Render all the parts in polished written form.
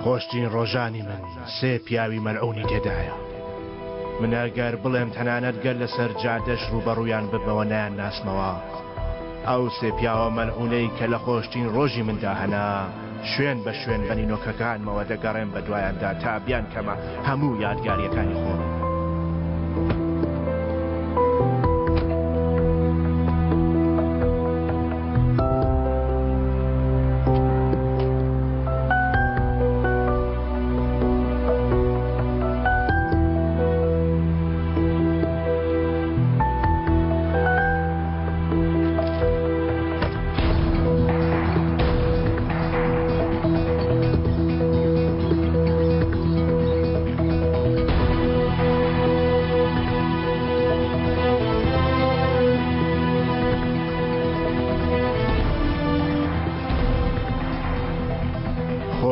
خۆشترین ڕۆژانی من سێ پیاوی مەلعونی تێدایە. من ئەگەر بڵێم تەنانەت گەر لەسەر جادەش ڕووبەڕوویان ببمەوە نایانناسمەوە. ئەو سێ پیاوە مەلعونەی کە لە خۆشترین ڕۆژی مندا هەنە، شوێن بە شوێن بە نینۆکەکانمەوە دەگەڕێم بە دوایاندا تا بیانکەمە هەموو یادگارییەکانی خۆم.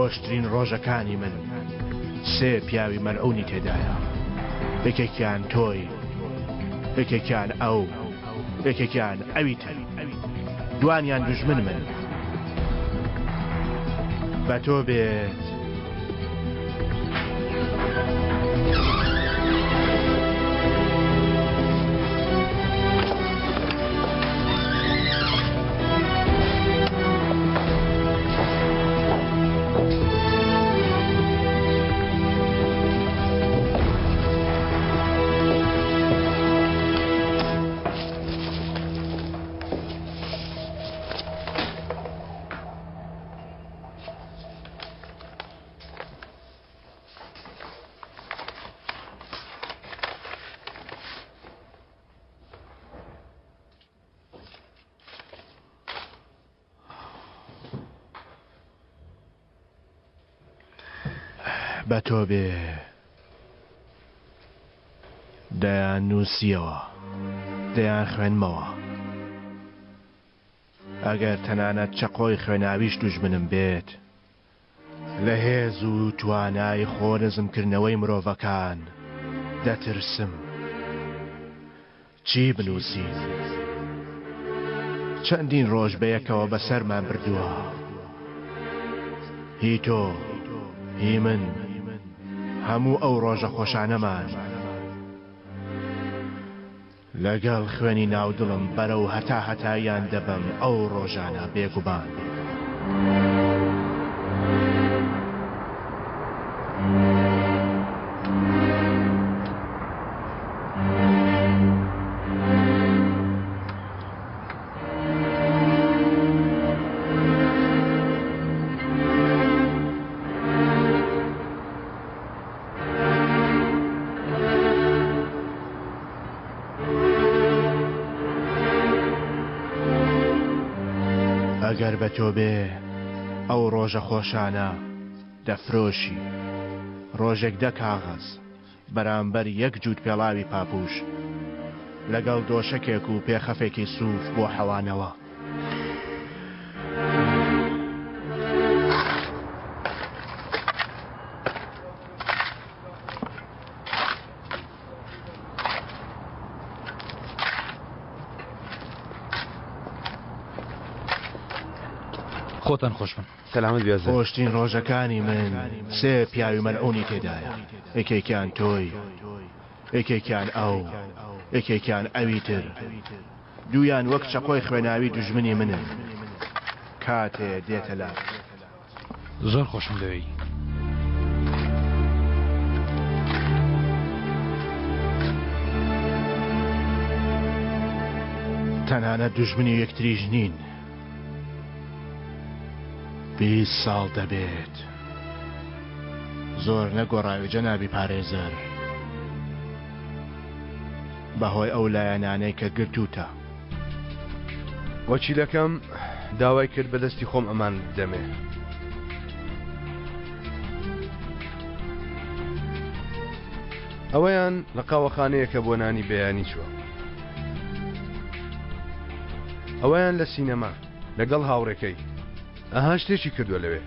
خۆشترین ڕۆژەکانی من سێ پیاوی مەلعونی تێدایە یەکێکیان تۆی یەکێکیان ئەو یەکێکیان ئەوی تر دوانیان دوژمن من بە تۆ بێت. بە تۆ بێ دەیان نووسیەوە دەیان خوێنمەوە ئەگەر تەنانەت چەقۆی خوێناویش دوژمنم بێت لە هێز و توانای خۆ نزمکردنەوەی مرۆڤەکان دەترسم. چی بنووسین؟ چەندین ڕۆژ بەیەکەوە بەسەرمان بردووە. هی تۆ، هی من، هەموو ئەو ڕۆژە خۆشانەمان. لەگەڵ خوێنی ناو دڵم بەرەو هەتا هەتاییان دەبەم ئەو ڕۆژانە بێگومان. ئەگەر بە تۆ بێ ئەو ڕۆژە خۆشانە دەفرۆشی ڕۆژێک دە کاغەز بەرامبەر یەک جووت پێڵاوی پاپوش لەگەڵ دۆشەکێک و پێخەفێکی سووف بۆ حەوانەوە. خۆتان خۆش بن. سەلامەت بی ئەزەر. خۆشترین ڕۆژەکانی من سێ پیاوی مەلعونی تێدایە یەکێکیان تۆی یەکێکیان ئەو یەکێکیان ئەوی تر دوویان وەک چەقۆی خوێناوی دوژمنی منن کاتێ دێتە لات. زۆر خۆشم دەوێی. تەنانەت دوژمنی یەکتریش نین. 20 ساڵ دەبێت. زۆر نەگۆڕاوی جەنابی پارێزەر. بەهۆی ئەو لایەنانەی کە گرتووتە. وەکیلەکەم داوای کرد بە دەستی خۆم ئەمانت بدەمێ. ئەوەیان لە قاوەخانەیەکە بۆ نانی بەیانی چووە. ئەوەیان لە سینەما لەگەڵ هاوڕێکەی. ئەها شتێکی کردووە لەوێ.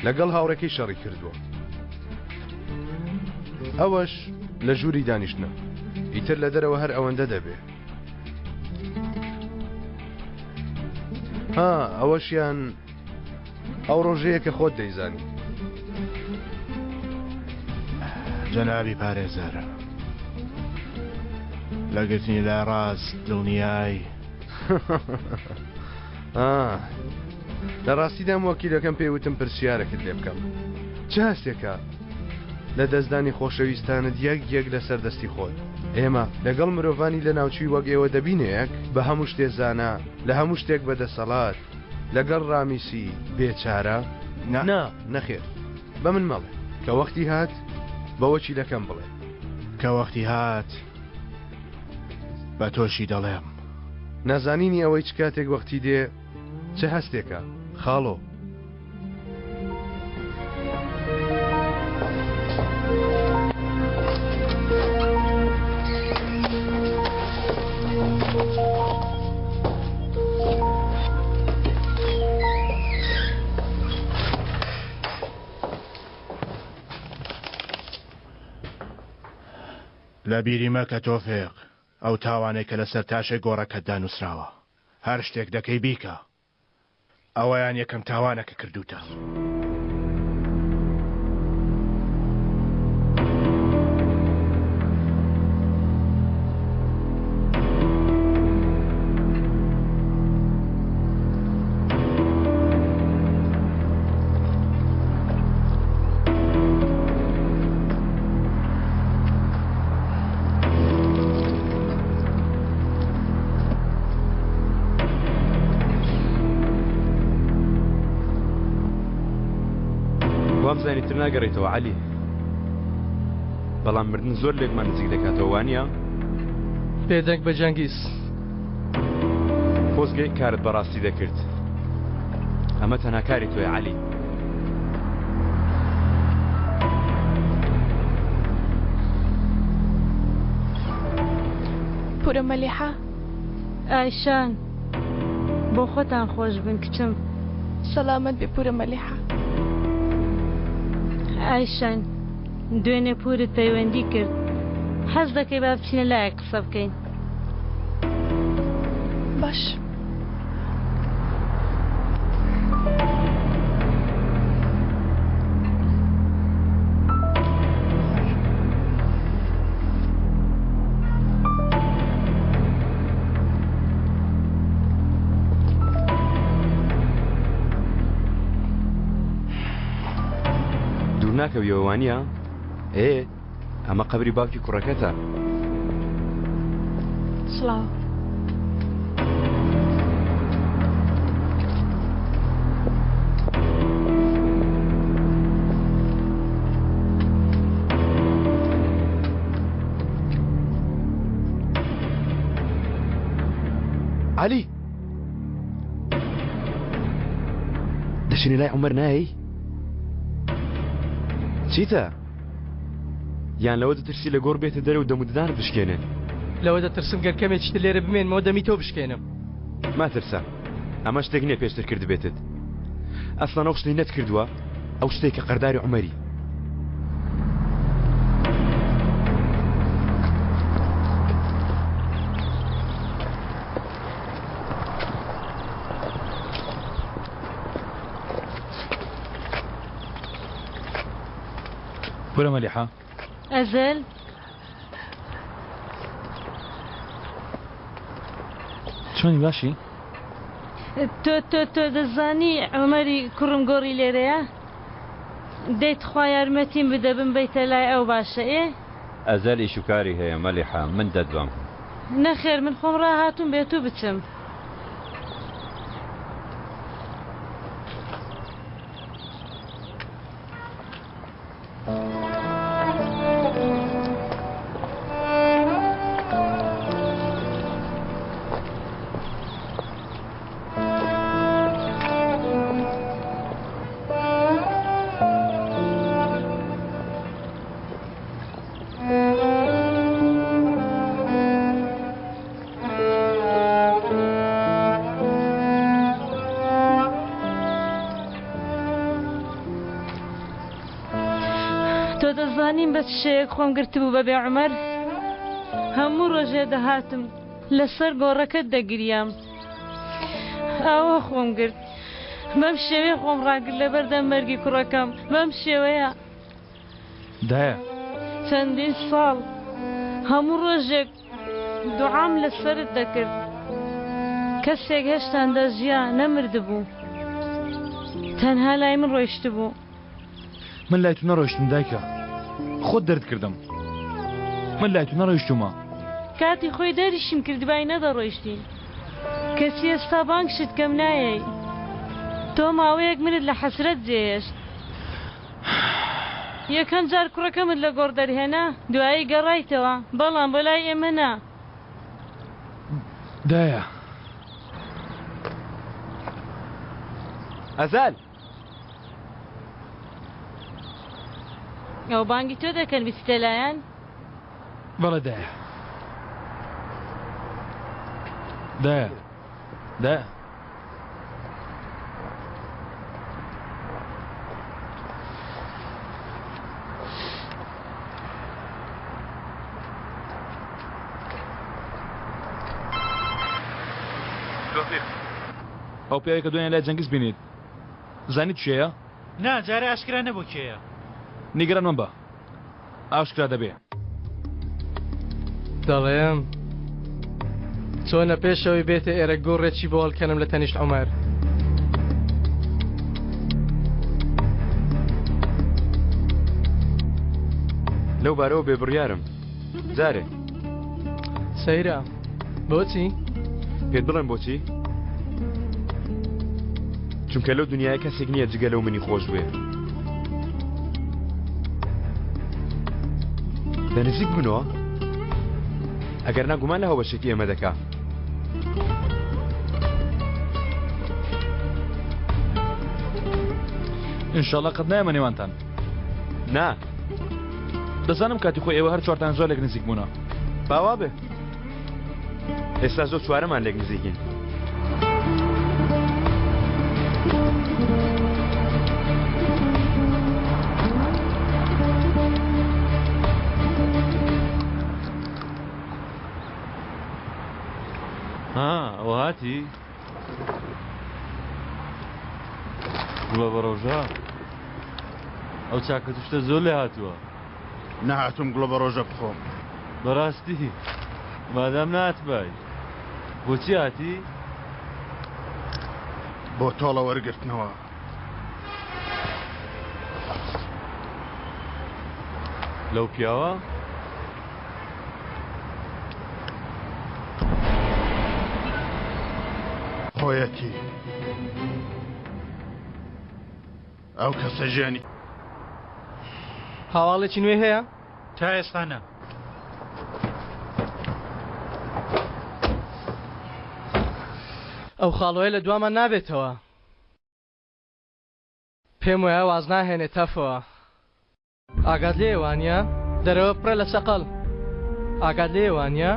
لەگەڵ هاوڕێکەی شەڕی کردووە. ئەوەش لە ژووری دانیشتنە. ئیتر لە دەرەوە هەر ئەوەندە دەبێ. ها ئەوەشیان ئەو ڕۆژەیە کە خۆت دەیزانی. جەنابی پارێزەر لە گرتنی لای ڕاست دڵنیای؟ لە ڕاستیدا موەکیلەکەم پێی وتم پرسیارێکت لێ بکەم. چ هەستێکە لە دەستدانی خۆشەویستانت یەک یەک لەسەر دەستی خۆت؟ ئێمە لەگەڵ مرۆڤانی لەناوچووی وەک ئێوە دەبینە یەک، بە هەموو شتێ زانا، لە هەموو شتێک بە دەسەڵات، لەگەڵ ڕامیسی بێچارە؟ نا، نەخێر. بە من مەڵێ. کە وەختی هات، بە وەکیلەکەم بڵێ. کە وەختی هات، بە تۆشی دەڵێم. نازانینی ئەوەی چ کاتێک وەختی دێ، چ هەستێکە، خاڵۆ؟ لە بیری مەکە تۆفیق، ئەو تاوانەی کە لەسەر تاشەی گۆڕەکەتدا نووسراوە. هەر شتێک دەکەی بیکە. ئەوەیان یەکەم تاوانە کە کردووتە. وامزانی تر ناگەڕێیتەوە عەلی. بەڵام مردن زۆر لێکمان نزیک دەکاتەوە وانییە؟ بێدەنگ بە جەنگیز. خۆزگە یەک کارت بەڕاستی دەکرد. ئەمە تەنها کاری تۆیە عەلی. پورە مەلیحە. ئایشان بۆ خۆتان خۆش بن کچم. سەلامەت بێ پورە مەلیحە. ئایشان دوێنێ پورت پەیوەندی کرد حەز دەکەی با بچینە لایەک قسە بکەین. باش. دوور ناکەویەوە وانە؟ ئێ ئەمە قەبری باوکی کوڕەکەتە. سڵاو. عەلی دەچینە لای عومەر نایەی؟ چیتە؟ یان لەوە دەترسی لە گۆڕ بێتە دەرە و دەم و ددانت بشکێنێ؟ لەوە دەترسم گەر کەمێکی تر لێرە بمێنمەوە دەمی تۆ بشکێنم. ماترسە ئەمە شتێک نییە پێشتر کردبێتت. ئەسڵەن ئەو شتەی نەتکردووە ئەو شتەی کە قەرداری عومەری. کورە مەلیحە. ئەزەل. چۆنی باشی؟ تۆ تۆ تۆ دەزانی عومەری کوڕم گۆڕی لێرەیە؟ دەی تخوا یارمەتیم بدە بمبەیتە لای ئەو باشە ئێ؟ ئەزەل ئیش و کاری هەیە مەلیحە من دەتبەم. نەخێر من خۆم ڕاهاتووم بێتوو بچم. تۆ دەزانیم بە چ شێیەک خۆم گرتبوو بە بێ عومەر؟ هەموو ڕۆژێ دەهاتم لەسەر گۆڕەکەت دەگریام. ئاوا خۆم گرت. بەم شێوەیە خۆم ڕاگرت لەبەردەم مەرگی کوڕەکەم، بەم شێوەیە. دایە. چەندین ساڵ هەموو ڕۆژێک دوعام لەسەرت دەکرد. کەسێک هێشتان دەژیا، نەمردبوو. تەنها لای من ڕۆیشتبوو. من لای تو نەڕۆیشتم دایکە. خۆت دەرت کردم. من لای تو نەڕۆیشتوومە. کاتی خۆی دەریشم کردبای نەدەڕۆیشتی. کەچی ئێستا بانگشت کەم نایەی. تۆ ماوەیەک منت لە حەسرەت جێهێشت. یەکەم جار کوڕەکەمت لە گۆڕ دەرهێنا، دوایی گەڕایتەوە، بەڵام بۆ لای ئێمە نا. دایە. ئەزال! ئەو بانگی تۆ دەکەن بچیتە لایان؟ بەڵێ دایە. دایە. دایە. ئەو پیاوێک کە دوێنێ لای جەنگیز بینیت زانیت کێیە؟ نا جارێ ئاشکرا نەبوو کێیە. نیگەران مەبە ئاشکرا دەبێ. دەڵێم چۆنە پێشەوەی بێتە ئێرە گۆڕێکی بۆ هەڵکەنم لە تەنیشت عومەر. لەو بارەوە بێ بڕیارم جارێ. سەیرە بۆچی؟ پێت بڵێم بۆچی؟ چونکە لەو دنیای کەسێک نییە جگە لەو منی خۆش بێ لە نزیک بنەوە ئەگەر ناگومان لە هاوبەشێتی ئێمە دەکا ئینشاڵڵا قەت نایەمە نێوانتان نا دەزانم کاتی خۆی ئێوە هەر چوارتان زۆر لێک نزیک بوونە باوا بێ ئێستا زۆر چوارەمان لێک نزیکین. ها ئەوە هاتی؟ گوڵە بەڕۆژە ئەو چاکەتشتە زۆر لێ هاتووە. نەهاتووم گوڵە بەڕۆژە بخۆم. بەڕاستی مادام ناتبای بۆچی هاتی؟ بۆ تۆڵە وەرگرتنەوە. لەو پیاوە؟ خۆیەتی. ئەو کەسە ژیانی. هەواڵێکی نوێ هەیە؟ تا ئێستا نا. ئەو خاڵۆیە لە دوامان نابێتەوە. پێم وایە واز ناهێنێ تەفەوە. ئاگات لێیە وانیە؟ دەرەوە پڕە لە چەقەڵ. ئاگات لێیە وانیە؟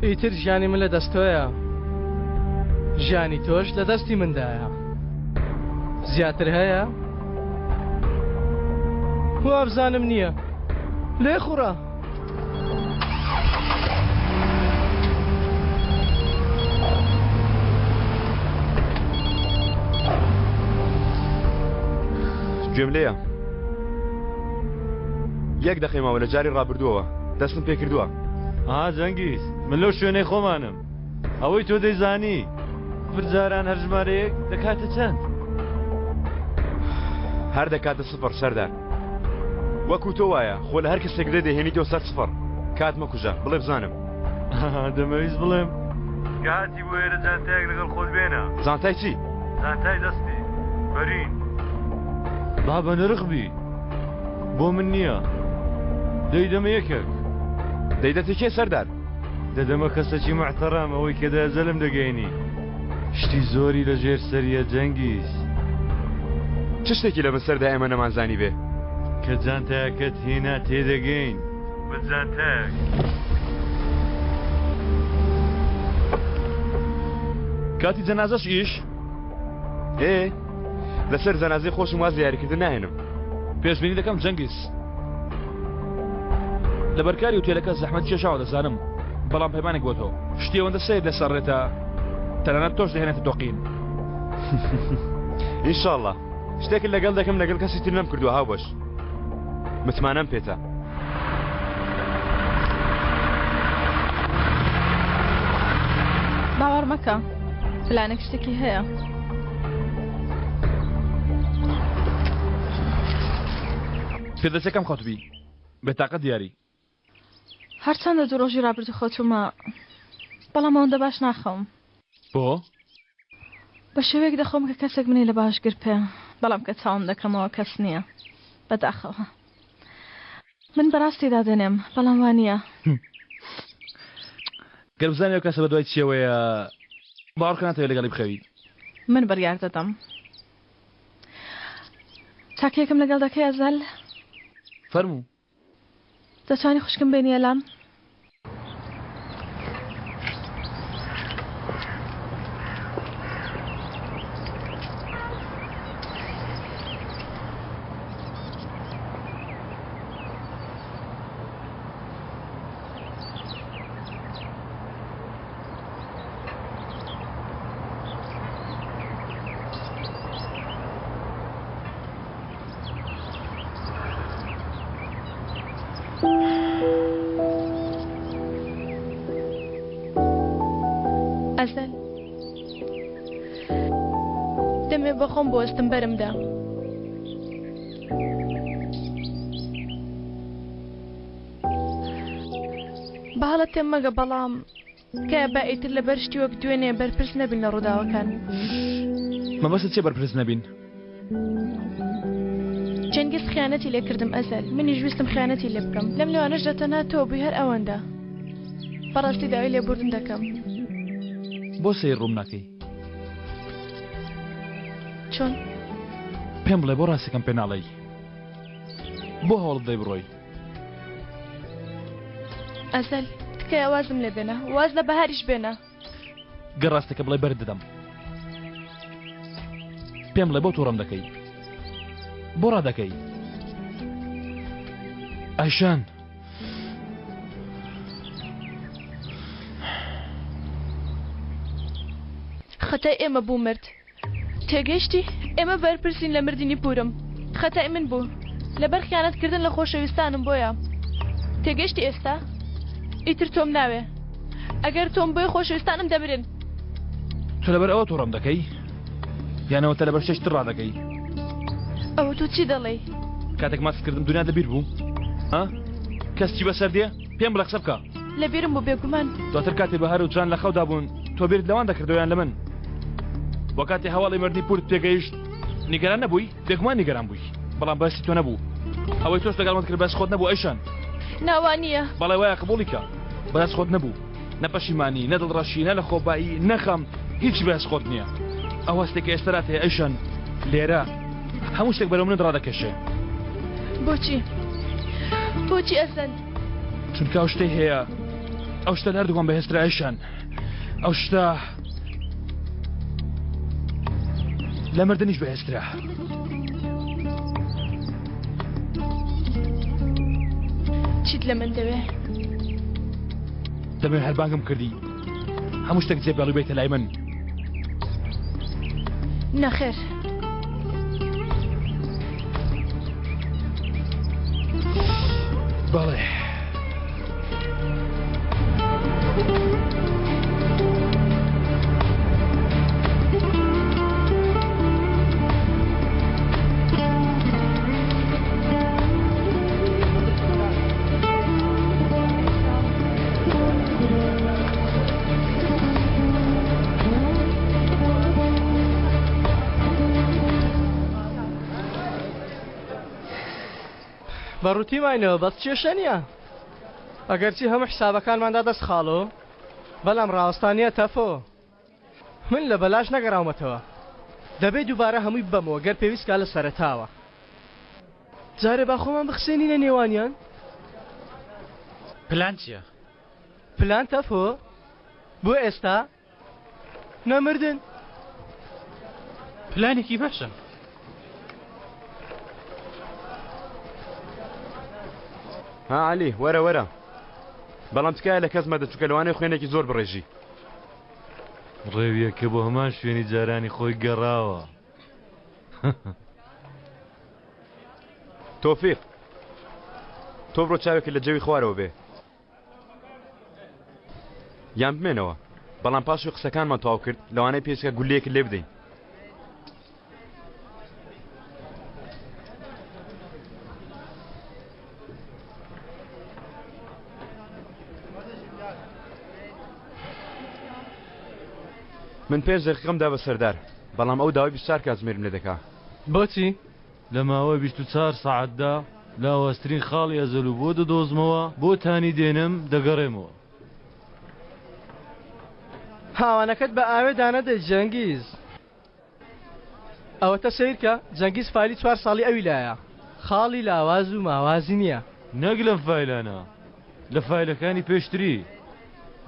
ئیتر ژیانی من لە دەست تۆیە. ژیانی تۆش لە دەستی مندایە. زیاتر هەیە؟ وابزانم نییە. لێخوڕە. گوێم لێیە یەک دەقەی ماوە لە جاری ڕابردووەوە دەستم پێ کردووە. ئا جەنگیز من لەو شوێنەی خۆمانم ئەوەی تۆ دەیزانی سفر جاران هەر ژمارەیەک دەکاتە چەند؟ هەر دەکاتە سفر سەردار وەکو تۆ وایە خۆ لە هەر کەسێک لێ دەهێنیتەوە سەر سفر کات مەکوژە بڵێ بزانم. دەمەویست بڵێم کە هاتی بۆ ئێرە جانتایەک لەگەڵ خۆت بێنە. جانتای چی؟ جانتای دەستی بەرین. با بە نرخ بی بۆ من نییە دەیدەمە یەکێک. دەیدەتە کێ سەردار؟ دەدەمە کەسەکی موحتەڕەم ئەوەی کە دەزەلم دەگەینی شتی زۆری لە ژێر سەریە جەنگیز. چ شتێکی لە بن سەردا ئێمە نەمانزانی بێ؟ کە جانتایەکەت هێنا تێدەگەین. بە جانتایەک. کاتی جەنازەش ئیش؟ ئێ لەسەر جەنازەی خۆشم واز لە یاریکردن ناهێنم. پێشبینی دەکەم جەنگیز لەبەر کاری ئوتێلەکە زەحمەت کێشاوە دەزانم بەڵام پەیمانێک بۆ تۆ شتی ئەوەندە سەیر لەسەر ڕێتە تەنانەت تۆش دەهێنێتە تۆقین. ئینشاڵڵا شتێکت لەگەڵ دەکەم لەگەڵ کەسی تر نەمکردووە هاوبەش متمانەم پێتە. باوەڕ مەکە پلانێک شتێکی هەیە. پێدەچێ کەم خەوتبی بێتاقەت دیاری. هەرچەندە دوو ڕۆژی ڕابردوو خەوتوومە بەڵام ئەوەندە باش ناخەوم. بۆ؟ بە شێوەیەک دەخەوم کە کەسێک منی لە باش گرتبێ بەڵام کە چاوم دەکەمەوە کەس نییە بەداخەوە. من بەڕاستی دادەنێم بەڵام وا نییە. گەر بزانی ئەو کەسە بەدوای چیەوەیە باوەڕکە ناتەوێ لەگەڵی بخەوی. من بڕیار دەدەم. چاکەیەکم لەگەڵ دەکەی ئەزەل؟ فەرموو. دەتوانی خوشکم بێنیە لام؟ ئەزەل دەمێ بە خۆم بوەستم بەرمدا. بە هەڵە تێم مەگە بەڵام تکایە با ئیتر لەبەر شتی وەک دوێنێ بەرپرس نەبین لە ڕووداوەکان. مەبەستت چیە بەرپرس نەبین؟ چەنگیز خیانەتی لێ کردم ئەزەل، منیش ویستم خیانەتی لێ بکەم، لەم نێوانەشدا تەنها تۆ بووی هەر ئەوەندە. بەڕاستی داوای لێبوردن دەکەم. بۆ سەیر ڕووم ناکەی؟ چۆن؟ پێم بڵێ بۆ ڕاستەکەم پێ ناڵێی؟ بۆ هەوڵ دەی بڕۆی؟ ئەزەل تکایە وازم لێ بێنە واز لە بەهاریش بێنە. گەر ڕاستەکە بڵێ بەرد دەدەم. پێم بڵێ بۆ تووڕەم دەکەی؟ بۆ ڕادەکەی؟ ئایشان. خەتای ئێمە بوو مرد. تێگەیشتی؟ ئێمە بەرپرسین لە مردنی پوورم. خەتای من بوو. لەبەر خیانەت کردن لە خۆشەویستانم بۆیە. تێگەیشتی ئێستا؟ ئیتر تۆم ناوێ. ئەگەر تۆم بۆیە خۆشەویستانم دەمرن. تۆ لەبەر ئەوە توڕەم دەکەی؟ یان ئەوەتە لەبەر شتێکی تر ڕادەکەی؟ ئەوە تۆ چی دەڵێی؟ کاتێک ماچت کردم دونیا لەبیر بوو؟ ها؟ کەس چی بەسەر دێ؟ پێم بڵێ قسە بکە. لەبیرم بوو بێگومان. دواتر کاتێ بەهار و جان لە خەودا بوون تۆ بیرت لەوان دەکردەوە یان لە من؟ وە کاتێ هەواڵی مردنی پورت پێگەیشت نیگەران نەبووی؟ بێگومان نیگەران بووی بەڵام بەسی تۆ نەبوو. ئەوەی تۆش لەگەڵمت کرد بەس خۆت نەبوو ئەیشان. نا وا نییە. بەڵێ وایە قبوڵی کە. بەس خۆت نەبوو. نە پەشیمانی، نە دڵڕەشی، نە لەخۆبایی، نە خەم، هیچی بەس خۆت نییە. ئەو هەستەی کە ئێستا لات هەیە ئەیشان لێرە هەموو شتێک بەرەو منت ڕادەکێشێ. بۆچی؟ بۆچی ئەزەل؟ چونکە ئەو شتەی هەیە ئەو شتە لە هەردووکمان بەهێزترە ئەیشان. ئەو شتە لە مردنیش بەهێزترە. چیت لە من دەوێ؟ دەمەوێ هەر بانگم کردی هەموو شتێک جێبێڵی بێتە لای من. نەخێر. بەڵێ. بە ڕووتی ماینەوە بەس کێشە نییە ئەگەرچی هەموو حسابەکانماندا دەست خاڵۆ بەڵام ڕاوەستان نییە تەفۆ من لە بەلاش نەگەڕاومەتەوە دەبێ دووبارە هەمووی ببەمەوە گەر پێویست کا لە سەرەتاوە جارێ با خۆمان بخسێنینە نێوانیان. پلان چییە؟ پلان تەفۆ بۆ ئێستا نەمردن. پلانێکی باشە. ها عەلی وەرە وەرە بەڵام تکایە لە کەس مەدە چونکە لەوانەیە خوێنێکی زۆر بڕێژی. ڕێویەکە بۆ هەمان شوێنی جارانی خۆی گەڕاوە. تۆفیق تۆ بڕۆ چاوێکت لە جەوی خوارەوە بێ یان بمێنەوە بەڵام پاشی قسەکانمان تەواو کرد لەوانەیە پێویستکە گولەیەکت لێ بدەین. من پێنج دەقیقەم دا بە سەردار بەڵام ئەو داوای 24 کاتژمێرم لێ دەکا. بۆچی؟ لە ماوەی 24 سەعاتدا لاوازترین خاڵی ئەزەل و بۆ دەدۆزمەوە بۆتانی دێنم دەگەڕێمەوە. هاوانەکەت بە ئاوێ دانەدەی جەنگیز. ئەوەتە سەیرکە جەنگیز فایلی چوار ساڵی ئەوی لایە خاڵی لاواز و ماوازی نییە. نەک لەم فایلانە لە فایلەکانی پێشتری.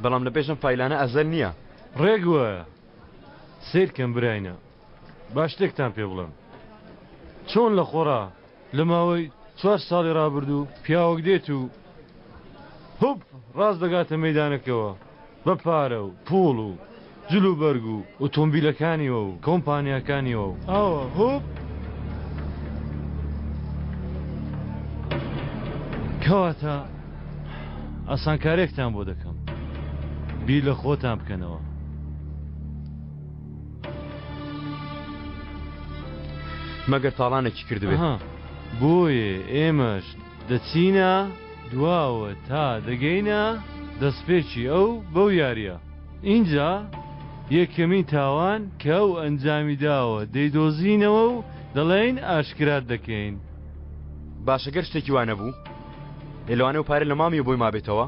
بەڵام لە پێش ئەم فایلانە ئەزەل نییە. ڕێک وایە. سەیرکەن براینە با شتێکتان پێ بڵێم چۆن لە خۆڕا لە ماوەی چوار ساڵی ڕابردوو پیاوەک دێت و هوپ ڕاست دەگاتە مەیدانەکەوە بە پارە و پووڵ و جل و بەرگ و ئۆتۆمبیلەکانیەوە و کۆمپانیاکانیەوە و ئاوا هوپ کەواتە ئاسانکاریەکتان بۆ دەکەم بیر لە خۆتان بکەنەوە. مەگەر تاڵانێکی کردبێ. ئەها بۆیە ئێمەش دەچینە دواوە تا دەگەینە دەستپێکی ئەو بەو یاریە ئینجا یەکەمین تاوان کە ئەو ئەنجامی داوە دەیدۆزینەوە و دەڵێین ئاشکرات دەکەین. باشە گەر شتێکی وا نەبوو؟ ئێ لەوانەیە ئەو پارەی لە مامیەوە بۆی مابێتەوە؟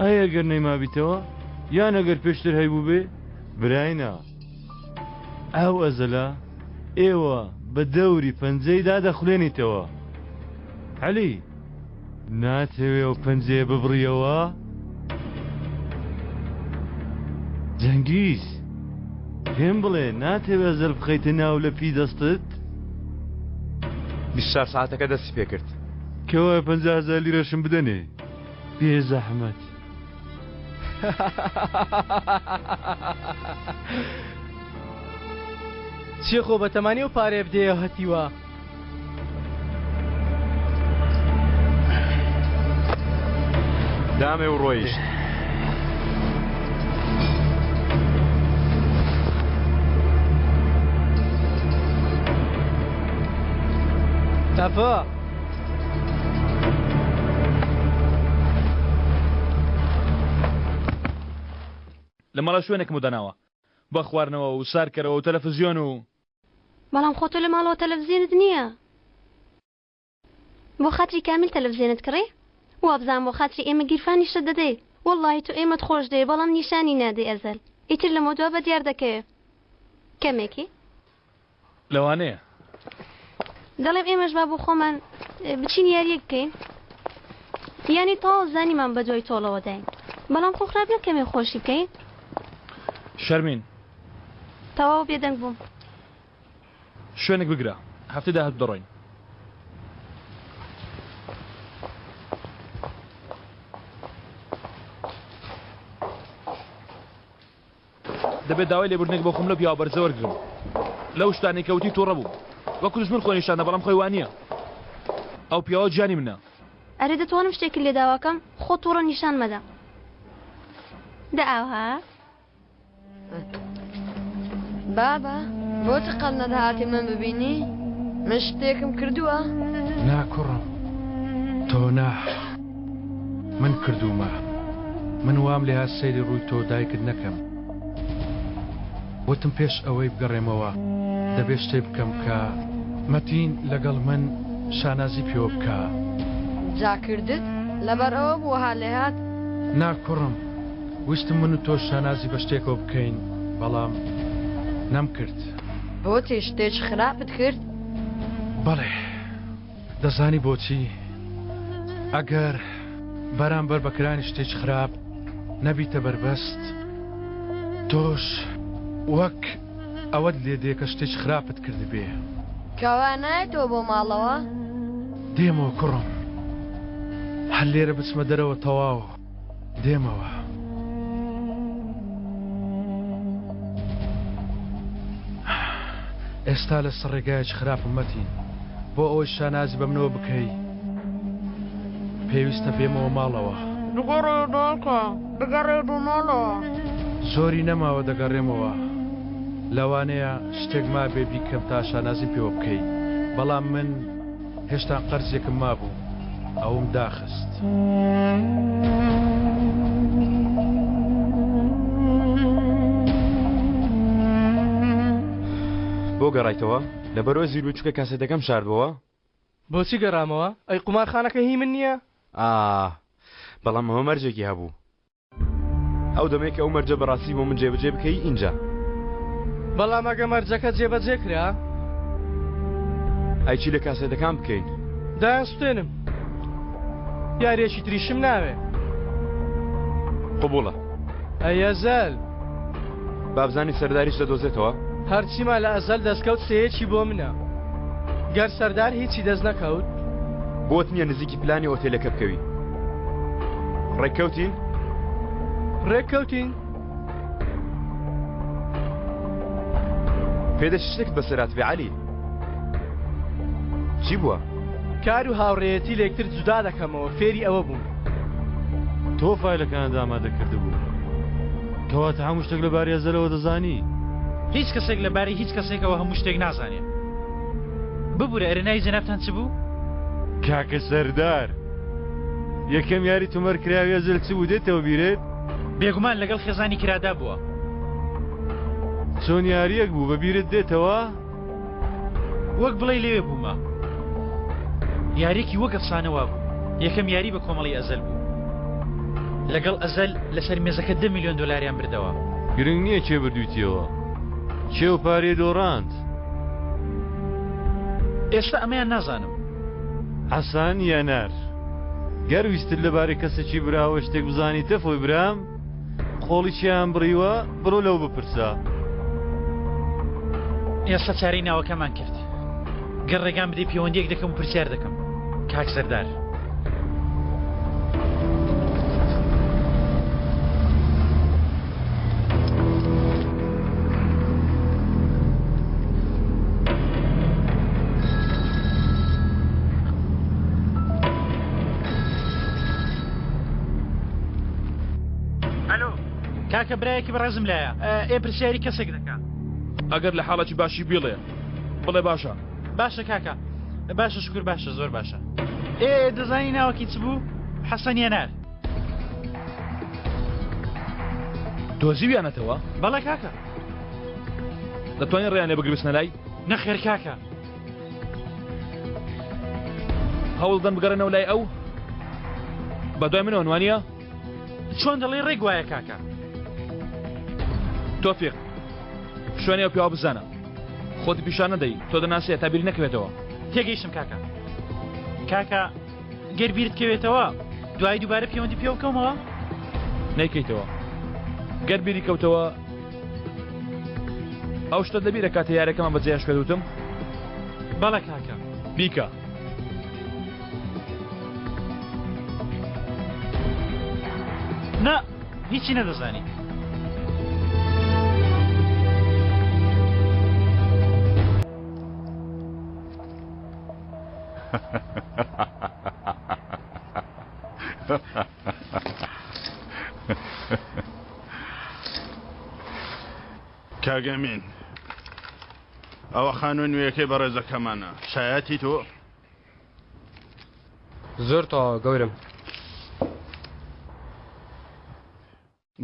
ئەی ئەگەر نەیمابیتەوە؟ یان ئەگەر پێشتر هەیبووبێ؟ براینە ئەو ئەزەلە ئێوە بە دەوری پەنجەیدا دەخولێنیتەوە. عەلی ناتەوێ ئەو پەنجەیە ببڕیەوە؟ جەنگیز پێم بڵێ ناتەوێ ئەزەل بخەیتە ناو لەپی دەستت؟ 24 سەعاتەکە دەستی پێکرد. کەوایە 50 هەزار لیرەشم بدەنێ بێ زەحمەت. چیە خۆ بەتەمانی ئەو پارەیە بدەیە هەتیوە. دامێ و ڕۆیشت. تەفە. لە ماڵە شوێنێکم بۆ داناوە بۆ خواردنەوە و سارکەرەوە و تەلەفزیۆن و. بەڵام خۆ تۆ لە ماڵەوە تەلەفزیۆنت نییە. بۆ خاتری کامیل تەلەفزیۆنت کڕی؟ وابزانم بۆ خاتری ئێمە گیرفانیشت دەدەی. وەڵڵاهی تۆ ئێمەت خۆش دەوێ بەڵام نیشانی نادەی ئەزەل. ئیتر لەمەودوا بەدیار دەکەوێ. کەمێکی. لەوانەیە. دەڵێم ئێمەش با بۆ خۆمان بچین یاریەک بکەین یانی تەواو زانیمان بە دوای تۆڵەوە داین بەڵام خۆ خراپ نە کەمێ خۆشی بکەین. شەرمین. تەواو بێدەنگ بووم. شوێنێک بگرە هەفتەی داهاتوو دەڕۆین. دەبێت داوای لێبوردنێک بۆ خۆم لەو پیاوە بەرزە وەرگرم. لەو شتانەی کە وتی توڕە بووم. وەکو دوژمن خۆی نیشاندا بەڵام خۆی وانییە. ئەو پیاوە گیانی منە. ئەرێ دەتوانم شتێکت لێ داواکەم؟ خۆت توڕە نیشان مەدە. دە ئاوها. بابە بۆچی قەت نەدەهاتی من ببینی؟ من شتێکم کردووە؟ نا کوڕم تۆ نا من کردوومە من وام لێهات سەیری ڕووی تۆ دایکت نەکەم وتم پێش ئەوەی بگەڕێمەوە دەبێ شتێ بکەم کە مەتین لەگەڵ من شانازی پێوە بکا. جا کردت؟ لەبەر ئەوە بوو وەها لێهات؟ نا کوڕم ویستم من و تۆ شانازی بە شتێکەوە بکەین بەڵام نەمکرد. بۆچی شتێکی خراپت کرد؟ بەڵێ دەزانی بۆچی؟ ئەگەر بەرامبەر بە کرانی شتێکی خراپ نەبیتە بەربەست تۆش وەک ئەوەت لێ دێ کە شتێکی خراپت کردبێ. کوا نایەتەوە بۆ ماڵەوە؟ دێمەوە کوڕم هەر لێرە بچمە دەرەوە تەواو. دێمەوە. ئێستا لەسەر ڕێگایەکی خراپم مەتین. بۆ ئەوەی شانازی بە منەوە بکەی پێویستە بێمەوە ماڵەوە. بگەڕێوە دایکە، بگەڕێوە بۆ ماڵەوە. زۆری نەماوە دەگەڕێمەوە. لەوانەیە شتێک مابێ بیکەم تا شانازیم پێوە بکەی، بەڵام من هێشتان قەرزێکم مابوو ئەوم داخست. بۆ گەڕایتەوە؟ لەبەرئەوەی زیربووی چونکە کاسێتەکەم شاردبۆوە؟ بۆچی گەڕامەوە؟ ئەی قومارخانەکە هی من نییە؟ ئاه بەڵام ئەمە مەرجێکی هەبوو. ئەو دەمەی کە ئەو مەرجە بەڕاستی بۆ من جێبەجێ بکەی ئینجا. بەڵام ئەگە مەرجەکە جێبەجێ کرا؟ ئەی چی لە کاسێتەکان بکەین؟ دایانسوتێنم. یارییەکی تریشم ناوێ. قبوڵە. ئەی ئەزەل؟ با بزانین سەردار هیچ دەدۆزێتەوە؟ هەرچیمان لە ئەزەل دەستکەوت سێیەکی بۆ منە. گەر سەردار هیچی دەست نەکەوت؟ بۆت نییە نزیکی پلانی ئۆتێلەکە بکەوی. ڕێککەوتین؟ ڕێککەوتین. پێدەچێت شتێکت بەسەر هاتبێ عەلی. چی بووە؟ کار و هاوڕێیەتی لێکتر جودا دەکەمەوە فێری ئەوە بووم. تۆ فایلەکانت ئامادە کردبوو. کەواتە هەموو شتێک لەبارەی ئەزەلەوە دەزانی؟ هیچ کەسێک لەبارەی هیچ کەسێکەوە هەموو شتێک نازانێ. ببورە ئەرێ ناوی جەنابتان چ بوو؟ کاکە سەردار یەکەم یاری تۆمار کراوی ئەزەل چ بوو دێتەوە بیرت؟ بێگومان لەگەڵ خێزانی کرادا بووە. چۆن یاریەک بوو بە بیرت دێتەوە؟ وەک بڵێی لەوێ بوومە. یاریەکی وەک ئەفسانە وابوو. یەکەم یاری بە کۆمەڵی ئەزەل بوو. لەگەڵ ئەزەل لەسەر مێزەکە دە میلیۆن دۆلاریان بردەوە. گرنگ نییە کێ بردوویتیەوە. کێ ئەو پارەیە دۆڕاند؟ ئێستا ئەمەیان نازانم. حەسەن یەنەر، گەر ویستت لەبارەی کەسێکی براوە شتێک بزانی تەفۆی برام، قۆڵی چیان بڕیوە بڕۆ لەو بپرسە. ئێستا چارەی ناوەکەمان کرد. گەر ڕێگام بدەی پەیوەندیەک دەکەم و پرسیار دەکەم. کاک سەردار. ئەلۆ کاکە برایەکی بەڕێزم لایە ئێ پرسیاری کەسێک دەکا. ئەگەر لە حاڵەکی باشی بیڵێ بڵێ باشە. باشە کاکە باشە شکر باشە زۆر باشە. ئێ دەزانی ناوەکی چ بوو؟ حەسەن یەنار. دۆزیویانەتەوە؟ بەڵێ کاکە. دەتوانین ڕێیان لێ بگری بچنە لای؟ نەخێر کاکە. هەوڵ دەن بگەڕێنەوە لای ئەو؟ بەدوای منەوەن وانییە؟ چۆن دەڵێی ڕێک وایە کاکە. تۆفیق شوێنی ئەو پیاوە بزانە. خۆتی پیشان نەدەی تۆ دەناسێ تا بیری نەکەوێتەوە. تێگەیشتم کاکە. کاکە گەر بیرت کەوێتەوە دوایی دووبارە پەیوەندی پێوە بکەمەوە؟ نەیکەیتەوە. گەر بیری کەوتەوە ئەو شتە لەبیرە کاتێ یارەکەمان بەجێهێشت پێت وتم؟ بەڵێ کاکە. بیکە. نا هیچی نەدەزانی. کاک ئەمین ئەوە خانووە نوێیەکەی بەڕێزەکەمانە شایەتی تۆ؟ زۆر تەواوە گەورەم.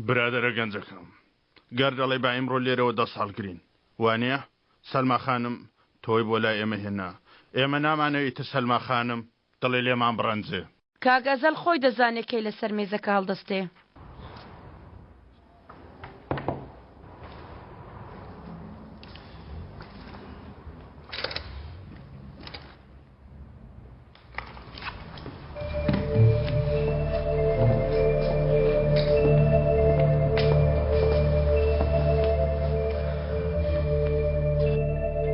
برادەرە گەنجەکەم گەر دەڵێی با ئیمڕۆ لێرەوە دەست هەڵگرین وانیە؟ سەلما خانم تۆی بۆ لای ئێمە هێنا ئێمە نامانەوێ ئیتر سەلما خانم دڵی لێمان بڕەنجێ. کاک ئەزەل خۆی دەزانێ کەی لەسەر مێزەکە هەڵدەستێ.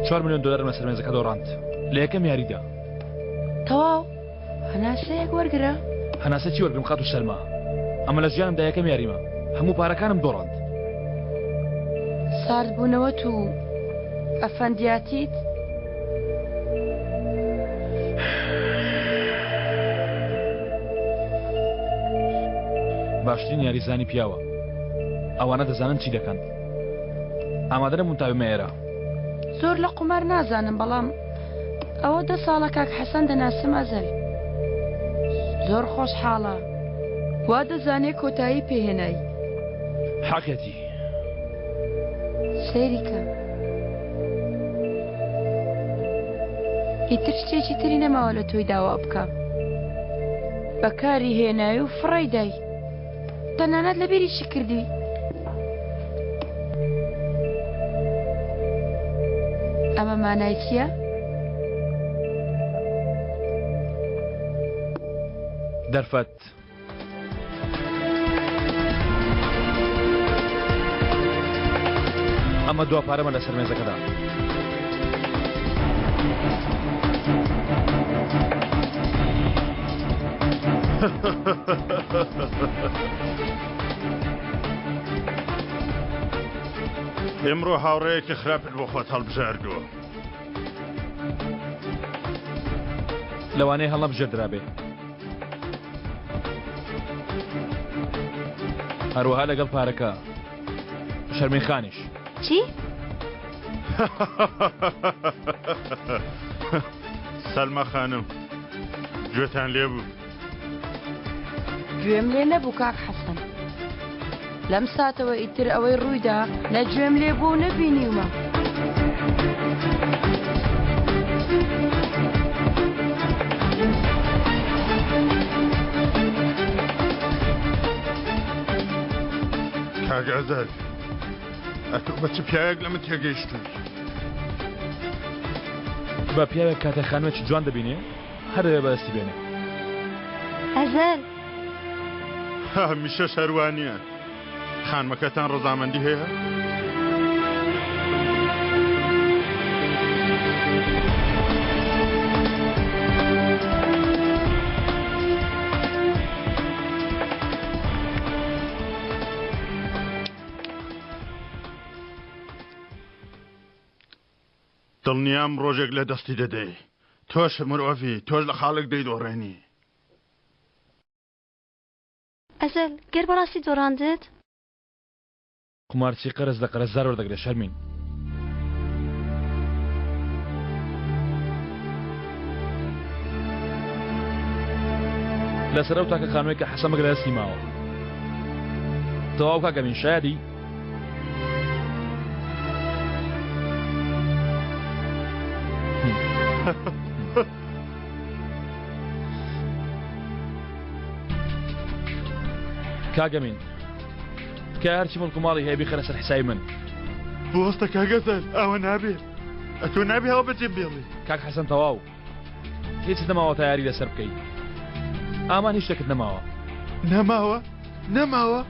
چوار ملیۆن دۆلارم لەسەر مێزەکە دۆڕاند لە یەکەم یاریدا. تەواو هەناسەیەک وەرگرە. هەناسە چی وەرگرم خاتوو سەلما ئەمە لە ژیانمدا یەکەم یاریمە هەموو پارەکانم دۆڕاند. ساردبوونەوەت و. ئەفەندیاتیت؟ باشترین یاریزانی پیاوە. ئەوانە دەزانن چی دەکەن. ئامادە نەبووم تا بێمە ئێرە. زۆر لە قومار نازانم بەڵام ئەوە دە ساڵە کاک حەسەن دەناسم ئەزەل زۆر خۆشحاڵە وا دەزانێ کۆتایی پێهێنای. حەقیەتی. سەیری کە. ئیتر شتێکی تری نەماوە لە تۆی داوا بکا. بەکاری هێنای و فڕێی دای. تەنانەت لەبیریشی کردی. ئەمە مانای چییە؟ دەرفەت. ئەمە دوا پارەمە لەسەر مێزەکەدا. ئمڕۆ هاوڕێیەکی خراپت بۆ خۆت هەڵبژاردووە. لەوانەیە هەڵنەبژێردرابێ. هەروەها لەگەڵ پارەکە شەرمین خانیش. چی؟ سەلما خانم گوێتان لێ بوو؟ گوێم لێ نەبوو کاک حەسەن. لەم ساتەوە ئیتر ئەوەی ڕوویدا نە گوێم لێ بوو و نە بینیومە. کاک ئازاد ئەتۆ بە چ پیاوێک لە من تێگەیشتووی؟ بە پیاوێک کاتێ خانمێکی جوان دەبینێ هەر دەبێ بەدەستی بێنێ. ئەزەل. هەمیشەش هەر وا نییە. خانمەکەتان ڕەزامەندی هەیە؟ دڵنیام ڕۆژێک لە دەستی دەدەی. تۆش مرۆڤی، تۆش لە خاڵێک دەیدۆڕێنی. ئەزەل، گەر بەڕاستی دۆڕاندت؟ قومارچی قەرز لە قەرزدار وەردەگرێ شەرمین. لەسەر ئەو تاکە خانووەی کە حەسەن بەگ لە دەستی ماوە. تەواو کاک ئەمین شایەدی؟ کاک ئەمین تکایە هەرچی مڵک و ماڵی هەیە بیخەرە سەر حسابی من. بوەستە کاک ئەزەل ئەوە نابێ ئەتۆ نابێ ئەوە بەجێ بێڵی. کاک حەسەن تەواو هیچت نەماوە تا یاری لەسەر بکەی ئامان هیچ شتێکت نەماوە. نەماوە نەماوە.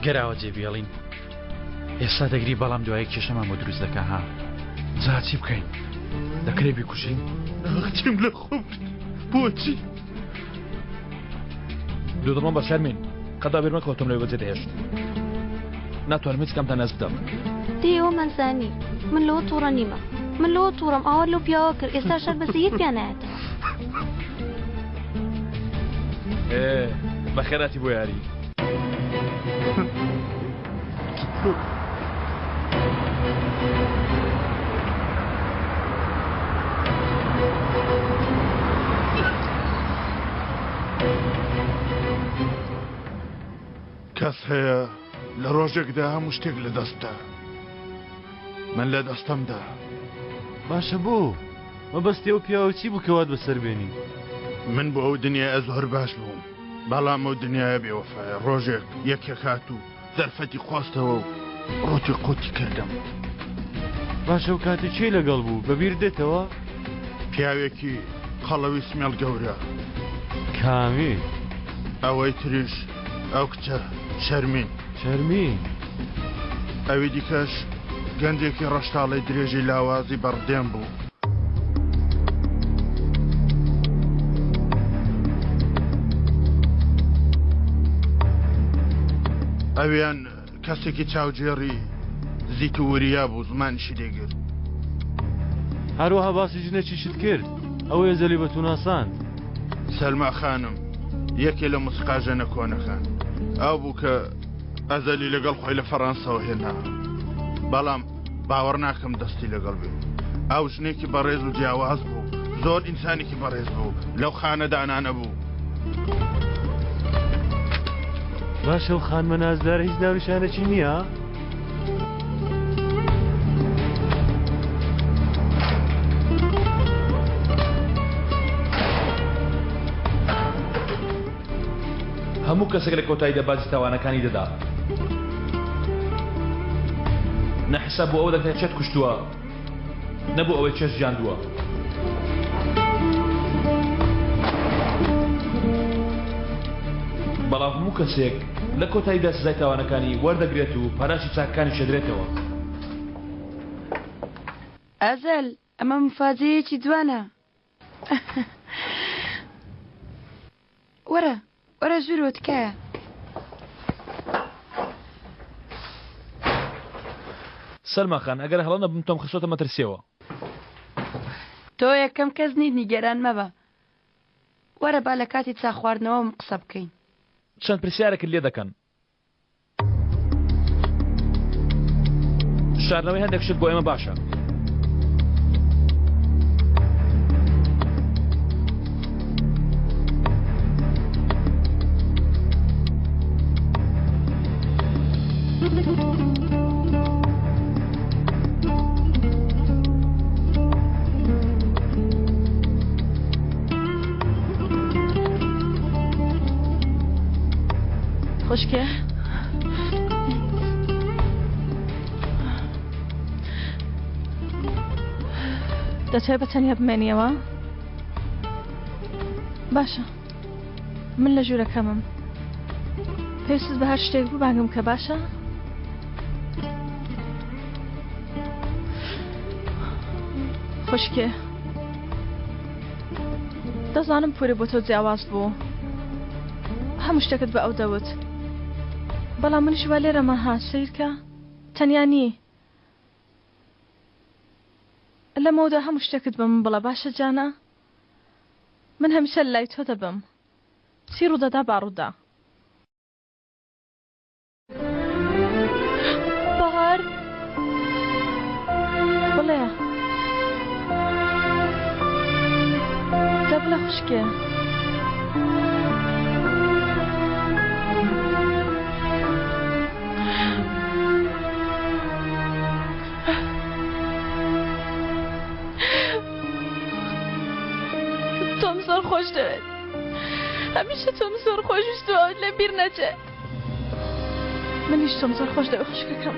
گەر ئاوا جێ بێڵین ئێستا دەگری بەڵام دوایی کێشەمان بۆ دروست دەکا ها جا چی بکەین دەکرێ بیکوژین؟ چیم لە خۆم بۆچی؟ دوودڵم بە شەرمین قەت وا بیر مەکەوە تۆم لەوێ بەجێ دەهێشت ناتوانم هیچ کامتان نەز بدەم. دەی ئەوە مەزانی من لەوە توڕە نیمە من لەوە توڕەم ئاوات لەو پیاوە کرد ئێستا شەر بەسە یەک پیا نایەتەوە. ئێ بەخێرهاتی بۆ یاری. کەس هەیە لە ڕۆژێکدا هەموو شتێک لە دەستدا من لە دەستەمدا. باشە بۆ؟ مەبەستی ئەو پیاوە چی بوو کە وات بەسەر بێنی؟ من بۆ ئەو دنیایە زۆر باش بووم بەڵام ئەو دنیایە بێوەفایە ڕۆژێک یەکێک هات و دەرفەتی قۆستەوە و ڕووتی قوتی کردم. باشە ئەو کاتە کێی لەگەڵ بوو بەبیر دێتەوە؟ پیاوێکی قەڵەوی سمێڵ گەورە. کامی؟ ئەوەی تریش ئەو کچە شەرمین. شەرمین؟ ئەوی دیکەش گەنجێکی ڕەشتاڵەی درێژی لاوازی بەڕدێن بوو. ئەویان کەسێکی چاوگێڕی زیت و وریا بوو زمانیشی دەیگرت. هەروەها باسی ژنێکیشت کرد ئەو ئەزەلی بە تو ناساند. سەلما خانم یەکێ لە موسیقاژەنە کۆنەکان ئەو بوو کە ئەزەلی لەگەڵ خۆی لە فەڕەنسەوە هێنا، بەڵام باوەڕ ناکەم دەستی لەگەڵ بێ. ئەو ژنێکی بەڕێز و جیاواز بوو، زۆر ئینسانێکی بەڕێز بوو، لەو خانەدانانە بوو. باشە ئەو خانمە نازدارە هیچ ناونیشانێکی نییە؟ هەموو کەسێک لە کۆتاییدا باجی تاوانەکانی دەدا. نە حساب بۆ ئەوە دەکرێت چێت کوشتووە، نە بۆ ئەوەی چێشت ژاندووە. بەڵام هەموو کەسێک لە کۆتاییدا سزای تاوانەکانی وەردەگرێت و پاداشتی چاکەکانیش دەدرێتەوە. ئەزەل، ئەمە موفاجەیەکی جوانە. وەرە، وەرە ژوورەوە تکایە. سەلما خان، ئەگەر هەڵە نەبم تۆم خستۆتە مەترسیەوە. تۆ یەکەم کەس نیت نیگەران مەبە. وەرە با لە کاتی چا خواردنەوەم قسە بکەین. چەند پرسیارێکت لێ دەکەن. شاردنەوەی هەندێک شت بۆ ئێمە باشە. خوشکێ دەتەوێت بە تەنیا بمێنیەوە؟ باشە من لە ژوورەکەمم پێویستت بە هەر شتێک بوو بانگم کە باشە؟ خوشکێ دەزانم پورێ بۆ تۆ جیاواز بوو هەموو شتێکت بە ئەو دەوت بەڵام منیش وا لێرەمە ها سەیرکە تەنیا نی لەمەودا هەموو شتێکت بە من بڵێ باشە جانە من هەمیشە لای تۆ دەبم چی ڕوودەدا با ڕوودا. بەهار بڵێ دە بڵێ خوشکێ. تۆم زۆر خۆش دەوێت هەمیشە تۆم زۆر خۆشویستووە ئەوت لە بیر نەچێ. منیش تۆم زۆر خۆش دەوێت خوشکەکەم.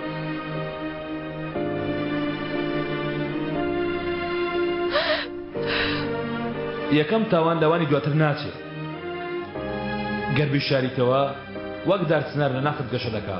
یەکەم تاوان لەوانی دواتر ناچێ گەر بیشاریتەوە وەک دارچنار لە ناخت گەشە دەکا.